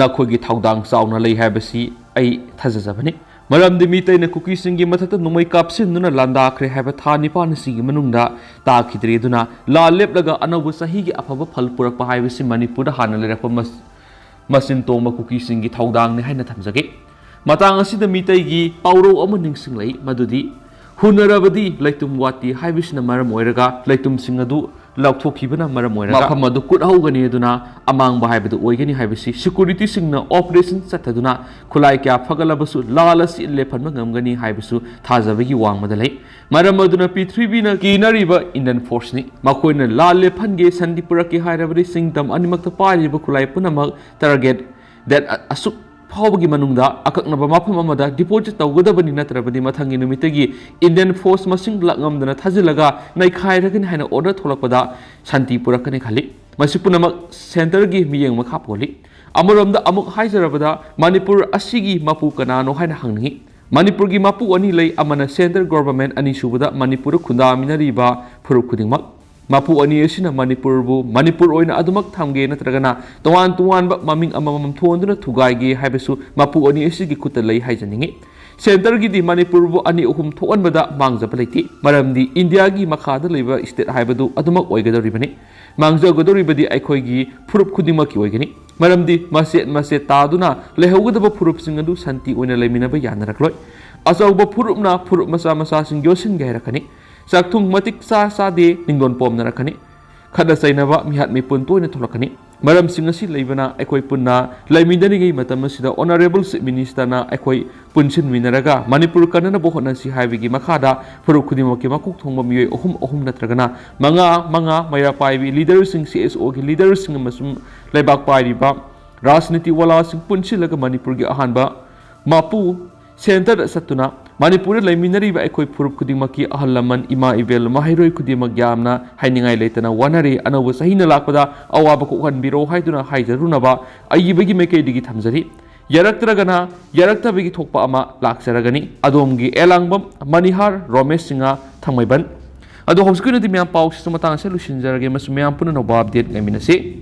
ꯅꯈꯣꯏꯒꯤ ꯊꯧꯗꯥꯡ ꯆꯥꯎꯅ ꯂꯩ ꯍꯥꯏꯕꯁꯤ ꯑꯩ ꯊꯥꯖꯖꯕꯅꯤ꯫ ꯃꯔꯝꯗꯤ ꯃꯤꯇꯩꯅ ꯀꯨꯀꯤꯁꯤꯡꯒꯤ ꯃꯊꯛꯇ ꯅꯣꯡꯃꯩ ꯀꯥꯞꯁꯤꯟꯗꯨꯅ ꯂꯥꯟꯗꯥꯈ꯭ꯔꯦ ꯍꯥꯏꯕ ꯊꯥ ꯅꯤꯄꯥꯟ ꯑꯁꯤꯒꯤ ꯃꯅꯨꯡꯗ ꯇꯥꯈꯤꯗ꯭ꯔꯦ꯫ ꯑꯗꯨꯅ ꯂꯥꯜ ꯂꯦꯞꯂꯒ ꯑꯅꯧꯕ ꯆꯍꯤꯒꯤ ꯑꯐꯕ ꯐꯜ ꯄꯨꯔꯛꯄ ꯍꯥꯏꯕꯁꯤ ꯃꯅꯤꯄꯨꯔꯗ ꯍꯥꯟꯅ ꯂꯩꯔꯛꯄ ꯃꯁ-, ꯃꯆꯤꯟ ꯇꯣꯡꯕ ꯀꯨꯀꯤꯁꯤꯡꯒꯤ ꯊꯧꯗꯥꯡꯅꯤ ꯍꯥꯏꯅ ꯊꯝꯖꯒꯦ꯫ ꯃꯇꯥꯡ ꯑꯁꯤꯗ ꯃꯤꯇꯩꯒꯤ ꯄꯥꯎꯔꯧ ꯑꯃ ꯅꯤꯡꯁꯤꯡꯂꯛꯏ, ꯃꯗꯨꯗꯤ "ꯍꯨꯟꯅꯔꯕꯗꯤ ꯂꯩꯇꯨꯝ ꯋꯥꯠꯇꯦ" ꯍꯥꯏꯕꯁꯤꯅ ꯃꯔꯝ ꯑꯣꯏꯔꯒ ꯂꯩꯇꯨꯝꯁꯤꯡ ꯑꯗꯨ ꯂꯧꯊꯣꯛꯈꯤꯕꯅ ꯃꯔꯝ ꯑꯣꯏꯔꯒ ꯃꯐꯝ ꯑꯗꯨ ꯀꯨꯠꯍꯧꯒꯅꯤ, ꯑꯗꯨꯅ ꯑꯃꯥꯡꯕ ꯍꯥꯏꯕꯗꯨ ꯑꯣꯏꯒꯅꯤ ꯍꯥꯏꯕꯁꯤ ꯁꯦꯀ꯭ꯌꯨꯔꯤꯇꯤꯁꯤꯡꯅ ꯑꯣꯄꯔꯦꯁꯟ ꯆꯠꯊꯗꯨꯅ ꯈꯨꯠꯂꯥꯏ ꯀꯌꯥ ꯐꯒꯠꯂꯕꯁꯨ ꯂꯥꯜ ꯑꯁꯤ ꯂꯦꯞꯍꯟꯕ ꯉꯝꯒꯅꯤ ꯍꯥꯏꯕꯁꯨ ꯊꯥꯖꯕꯒꯤ ꯋꯥꯡꯃꯗ ꯂꯩ꯫ ꯃꯔꯝ ꯑꯗꯨꯅ ꯄ꯭ꯔꯤꯊꯤꯕꯤꯅ ꯀꯤꯅꯔꯤꯕ ꯏꯟꯗꯤꯌꯟ ꯐꯣꯔꯁꯅꯤ꯫ ꯃꯈꯣꯏꯅ ꯂꯥꯜ ꯂꯦꯞꯍꯟꯒꯦ, ꯁꯥꯟꯇꯤ ꯄꯨꯔꯛꯀꯦ ꯍꯥꯏꯔꯕꯗꯤ ꯁꯤꯡꯇꯝ ꯑꯅꯤꯃꯛꯇ ꯄꯥꯏꯔꯤꯕ ꯈꯨꯠꯂꯥꯏ ꯄꯨꯝꯅꯃꯛ ꯇꯥꯔꯒꯦꯠ ꯗꯦꯠ ꯑꯁꯨꯛ ꯐꯥꯎꯕꯒꯤ ꯃꯅꯨꯡꯗ ꯑꯀꯛꯅꯕ ꯃꯐꯝ ꯑꯃꯗ ꯗꯤꯄꯣꯖꯤꯠ ꯇꯧꯒꯗꯕꯅꯤ, ꯅꯠꯇ꯭ꯔꯕꯗꯤ ꯃꯊꯪꯒꯤ ꯅꯨꯃꯤꯠꯇꯒꯤ ꯏꯟꯗꯤꯌꯟ ꯐꯣꯔꯁ ꯃꯁꯤꯡ ꯂꯥꯛꯉꯝꯗꯅ ꯊꯥꯖꯤꯜꯂꯒ ꯅꯩꯈꯥꯏꯔꯒꯅꯤ ꯍꯥꯏꯅ ꯑꯣꯔꯗꯔ ꯊꯣꯛꯂꯛꯄꯗ ꯁꯥꯟꯇꯤ ꯄꯨꯔꯛꯀꯅꯤ ꯈꯜꯂꯤ꯫ ꯃꯁꯤ ꯄꯨꯝꯅꯃꯛ ꯁꯦꯟꯇꯔꯒꯤ ꯃꯤꯠꯌꯦꯡ ꯃꯈꯥ ꯄꯣꯜꯂꯤ꯫ ꯑꯃꯔꯣꯝꯗ ꯑꯃꯨꯛ ꯍꯥꯏꯖꯔꯕꯗ, ꯃꯅꯤꯄꯨꯔ ꯑꯁꯤꯒꯤ ꯃꯄꯨ ꯀꯅꯥꯅꯣ ꯍꯥꯏꯅ ꯍꯪꯅꯤꯡꯏ꯫ ꯃꯅꯤꯄꯨꯔꯒꯤ ꯃꯄꯨ ꯑꯅꯤ ꯂꯩ, ꯑꯃꯅ central government, ꯑꯅꯤꯁꯨꯕꯗ ꯃꯅꯤꯄꯨꯔꯗ ꯈꯨꯟꯗꯥꯃꯤꯟꯅꯔꯤꯕ ꯐꯨꯔꯨꯞ ꯈꯨꯗꯤꯡꯃꯛ꯫ ꯃꯄꯨ ꯑꯅꯤ ꯑꯁꯤꯅ ꯃꯅꯤꯄꯨꯔꯕꯨ ꯃꯅꯤꯄꯨꯔ ꯑꯣꯏꯅ ꯑꯗꯨꯃꯛ ꯊꯝꯒꯦ ꯅꯠꯇ꯭ꯔꯒꯅ ꯇꯣꯉꯥꯟ ꯇꯣꯉꯥꯟꯕ ꯃꯃꯤꯡ ꯑꯃꯃꯝ ꯊꯣꯟꯗꯨꯅ ꯊꯨꯒꯥꯏꯒꯦ ꯍꯥꯏꯕꯁꯨ ꯃꯄꯨ ꯑꯅꯤ ꯑꯁꯤꯒꯤ ꯈꯨꯠꯇ ꯂꯩ ꯍꯥꯏꯖꯅꯤꯡꯏ꯫ Centreꯒꯤꯗꯤ ꯃꯅꯤꯄꯨꯔꯕꯨ ꯑꯅꯤ ꯑꯍꯨꯝ ꯊꯣꯛꯍꯟꯕꯗ ꯃꯥꯡꯖꯕ ꯂꯩꯇꯦ, ꯃꯔꯝꯗꯤ ꯏꯟꯗꯤꯌꯥꯒꯤ ꯃꯈꯥꯗ ꯂꯩꯕ state ꯍꯥꯏꯕꯗꯨ ꯑꯗꯨꯃꯛ ꯑꯣꯏꯒꯗꯧꯔꯤꯕꯅꯤ꯫ ꯃꯥꯡꯖꯒꯗꯧꯔꯤꯕꯗꯤ ꯑꯩꯈꯣꯏꯒꯤ ꯐꯨꯔꯨꯞ ꯈꯨꯗꯤꯡꯃꯛꯀꯤ ꯑꯣꯏꯒꯅꯤ, ꯃꯔꯝꯗꯤ ꯃꯆꯦꯠ ꯃꯆꯦꯠ ꯇꯥꯗꯨꯅ ꯂꯩꯍꯧꯒꯗꯕ ꯐꯨꯔꯨꯞꯁꯤꯡ ꯑꯗꯨ ꯁꯥꯟꯇꯤ ꯑꯣꯏꯅ ꯂꯩꯃꯤꯟꯅꯕ ꯌꯥꯅꯔꯛꯂꯣꯏ꯫ ꯑꯆꯧꯕ ꯐꯨꯔꯨꯞꯅ ꯐꯨꯔꯨꯞ ꯃꯆꯥ ꯃꯆꯥꯁꯤꯡ ꯌꯣꯠꯁꯤꯟꯒꯦ ꯍꯥꯏꯔꯛꯀꯅꯤ꯫ ꯆꯥꯛꯊꯨꯡ ꯃꯇꯤꯛ ꯆꯥ ꯆꯥꯗꯦ, ꯅꯤꯡꯗꯣꯟ ꯄꯣꯝꯅꯔꯛꯀꯅꯤ꯫ ꯈꯠꯅ ꯆꯩꯅꯕ, ꯃꯤꯍꯥꯠ ꯃꯤꯄꯨꯟ ꯇꯣꯏꯅ ꯊꯣꯛꯂꯛꯀꯅꯤ꯫ ꯃꯔꯝꯁꯤꯡ ꯑꯁꯤ ꯂꯩꯕꯅ ꯑꯩꯈꯣꯏ ꯄꯨꯟꯅ ꯂꯩꯃꯤꯟꯅꯔꯤꯉꯩ ꯃꯇꯝ ꯑꯁꯤꯗ Honourable Chief Ministerꯅ ꯑꯩꯈꯣꯏ ꯄꯨꯟꯁꯤꯟꯃꯤꯟꯅꯔꯒ ꯃꯅꯤꯄꯨꯔ ꯀꯟꯅꯅꯕ ꯍꯣꯠꯅꯁꯤ ꯍꯥꯏꯕꯒꯤ ꯃꯈꯥꯗ ꯐꯨꯔꯨꯞ ꯈꯨꯗꯤꯡꯃꯛꯀꯤ ꯃꯀꯣꯛ ꯊꯣꯡꯕ ꯃꯤꯑꯣꯏ ꯑꯍꯨꯝ ꯑꯍꯨꯝ ꯅꯠꯇ꯭ꯔꯒꯅ ꯃꯉꯥ ꯃꯉꯥ, ꯃꯩꯔꯥ ꯄꯥꯏꯕꯤ leaderꯁꯤꯡ, CSOꯒꯤ leaderꯁꯤꯡ ꯑꯃꯁꯨꯡ ꯂꯩꯕꯥꯛ ꯄꯥꯏꯔꯤꯕ ꯔꯥꯖꯅꯤꯇꯤ ꯋꯥꯂꯥꯁꯤꯡ ꯄꯨꯟꯁꯤꯜꯂꯒ ꯃꯅꯤꯄꯨꯔꯒꯤ ꯑꯍꯥꯟꯕ ꯃꯄꯨ centreꯗ ꯆꯠꯇꯨꯅ ꯃꯅꯤꯄꯨꯔꯗ ꯂꯩꯃꯤꯟꯅꯔꯤꯕ ꯑꯩꯈꯣꯏ ꯐꯨꯔꯨꯞ ꯈꯨꯗꯤꯡꯃꯛꯀꯤ ꯑꯍꯜ ꯂꯃꯟ, ꯏꯃꯥ ꯏꯕꯦꯜ, ꯃꯍꯩꯔꯣꯏ ꯈꯨꯗꯤꯡꯃꯛ ꯌꯥꯝꯅ ꯍꯥꯏꯅꯤꯡꯉꯥꯏ ꯂꯩꯇꯅ ꯋꯥꯅꯔꯦ꯫ ꯑꯅꯧꯕ ꯆꯍꯤꯅ ꯂꯥꯛꯄꯗ ꯑꯋꯥꯕ ꯀꯣꯛꯍꯟꯕꯤꯔꯣ ꯍꯥꯏꯗꯨꯅ ꯍꯥꯏꯖꯔꯨꯅꯕ ꯑꯏꯕꯒꯤ ꯃꯥꯏꯀꯩꯗꯒꯤ ꯊꯝꯖꯔꯤ꯫ ꯌꯥꯔꯛꯇ꯭ꯔꯒꯅ ꯌꯥꯔꯛꯇꯕꯒꯤ ꯊꯣꯛꯄ ꯑꯃ ꯂꯥꯛꯆꯔꯒꯅꯤ꯫ ꯑꯗꯣꯝꯒꯤ ꯑꯦꯂꯥꯡꯕꯝ ꯃꯅꯤꯍꯥꯔ ꯔꯣꯃꯦꯁ ꯁꯤꯡꯍ, ꯊꯥꯡꯃꯩꯕꯟ꯫ ꯑꯗꯣ ꯍꯧꯖꯤꯛꯀꯤ ꯑꯣꯏꯅꯗꯤ ꯃꯌꯥꯝ ꯄꯥꯎꯁꯤꯁꯨ ꯃꯇꯥꯡ ꯑꯁꯤꯗ ꯂꯣꯏꯁꯤꯟꯖꯔꯒꯦ, ꯃꯁꯤ ꯃꯌꯥꯝ ꯄꯨꯟꯅ ꯑꯅꯧꯕ update ꯉꯥꯏꯃꯤꯟꯅꯁꯤ꯫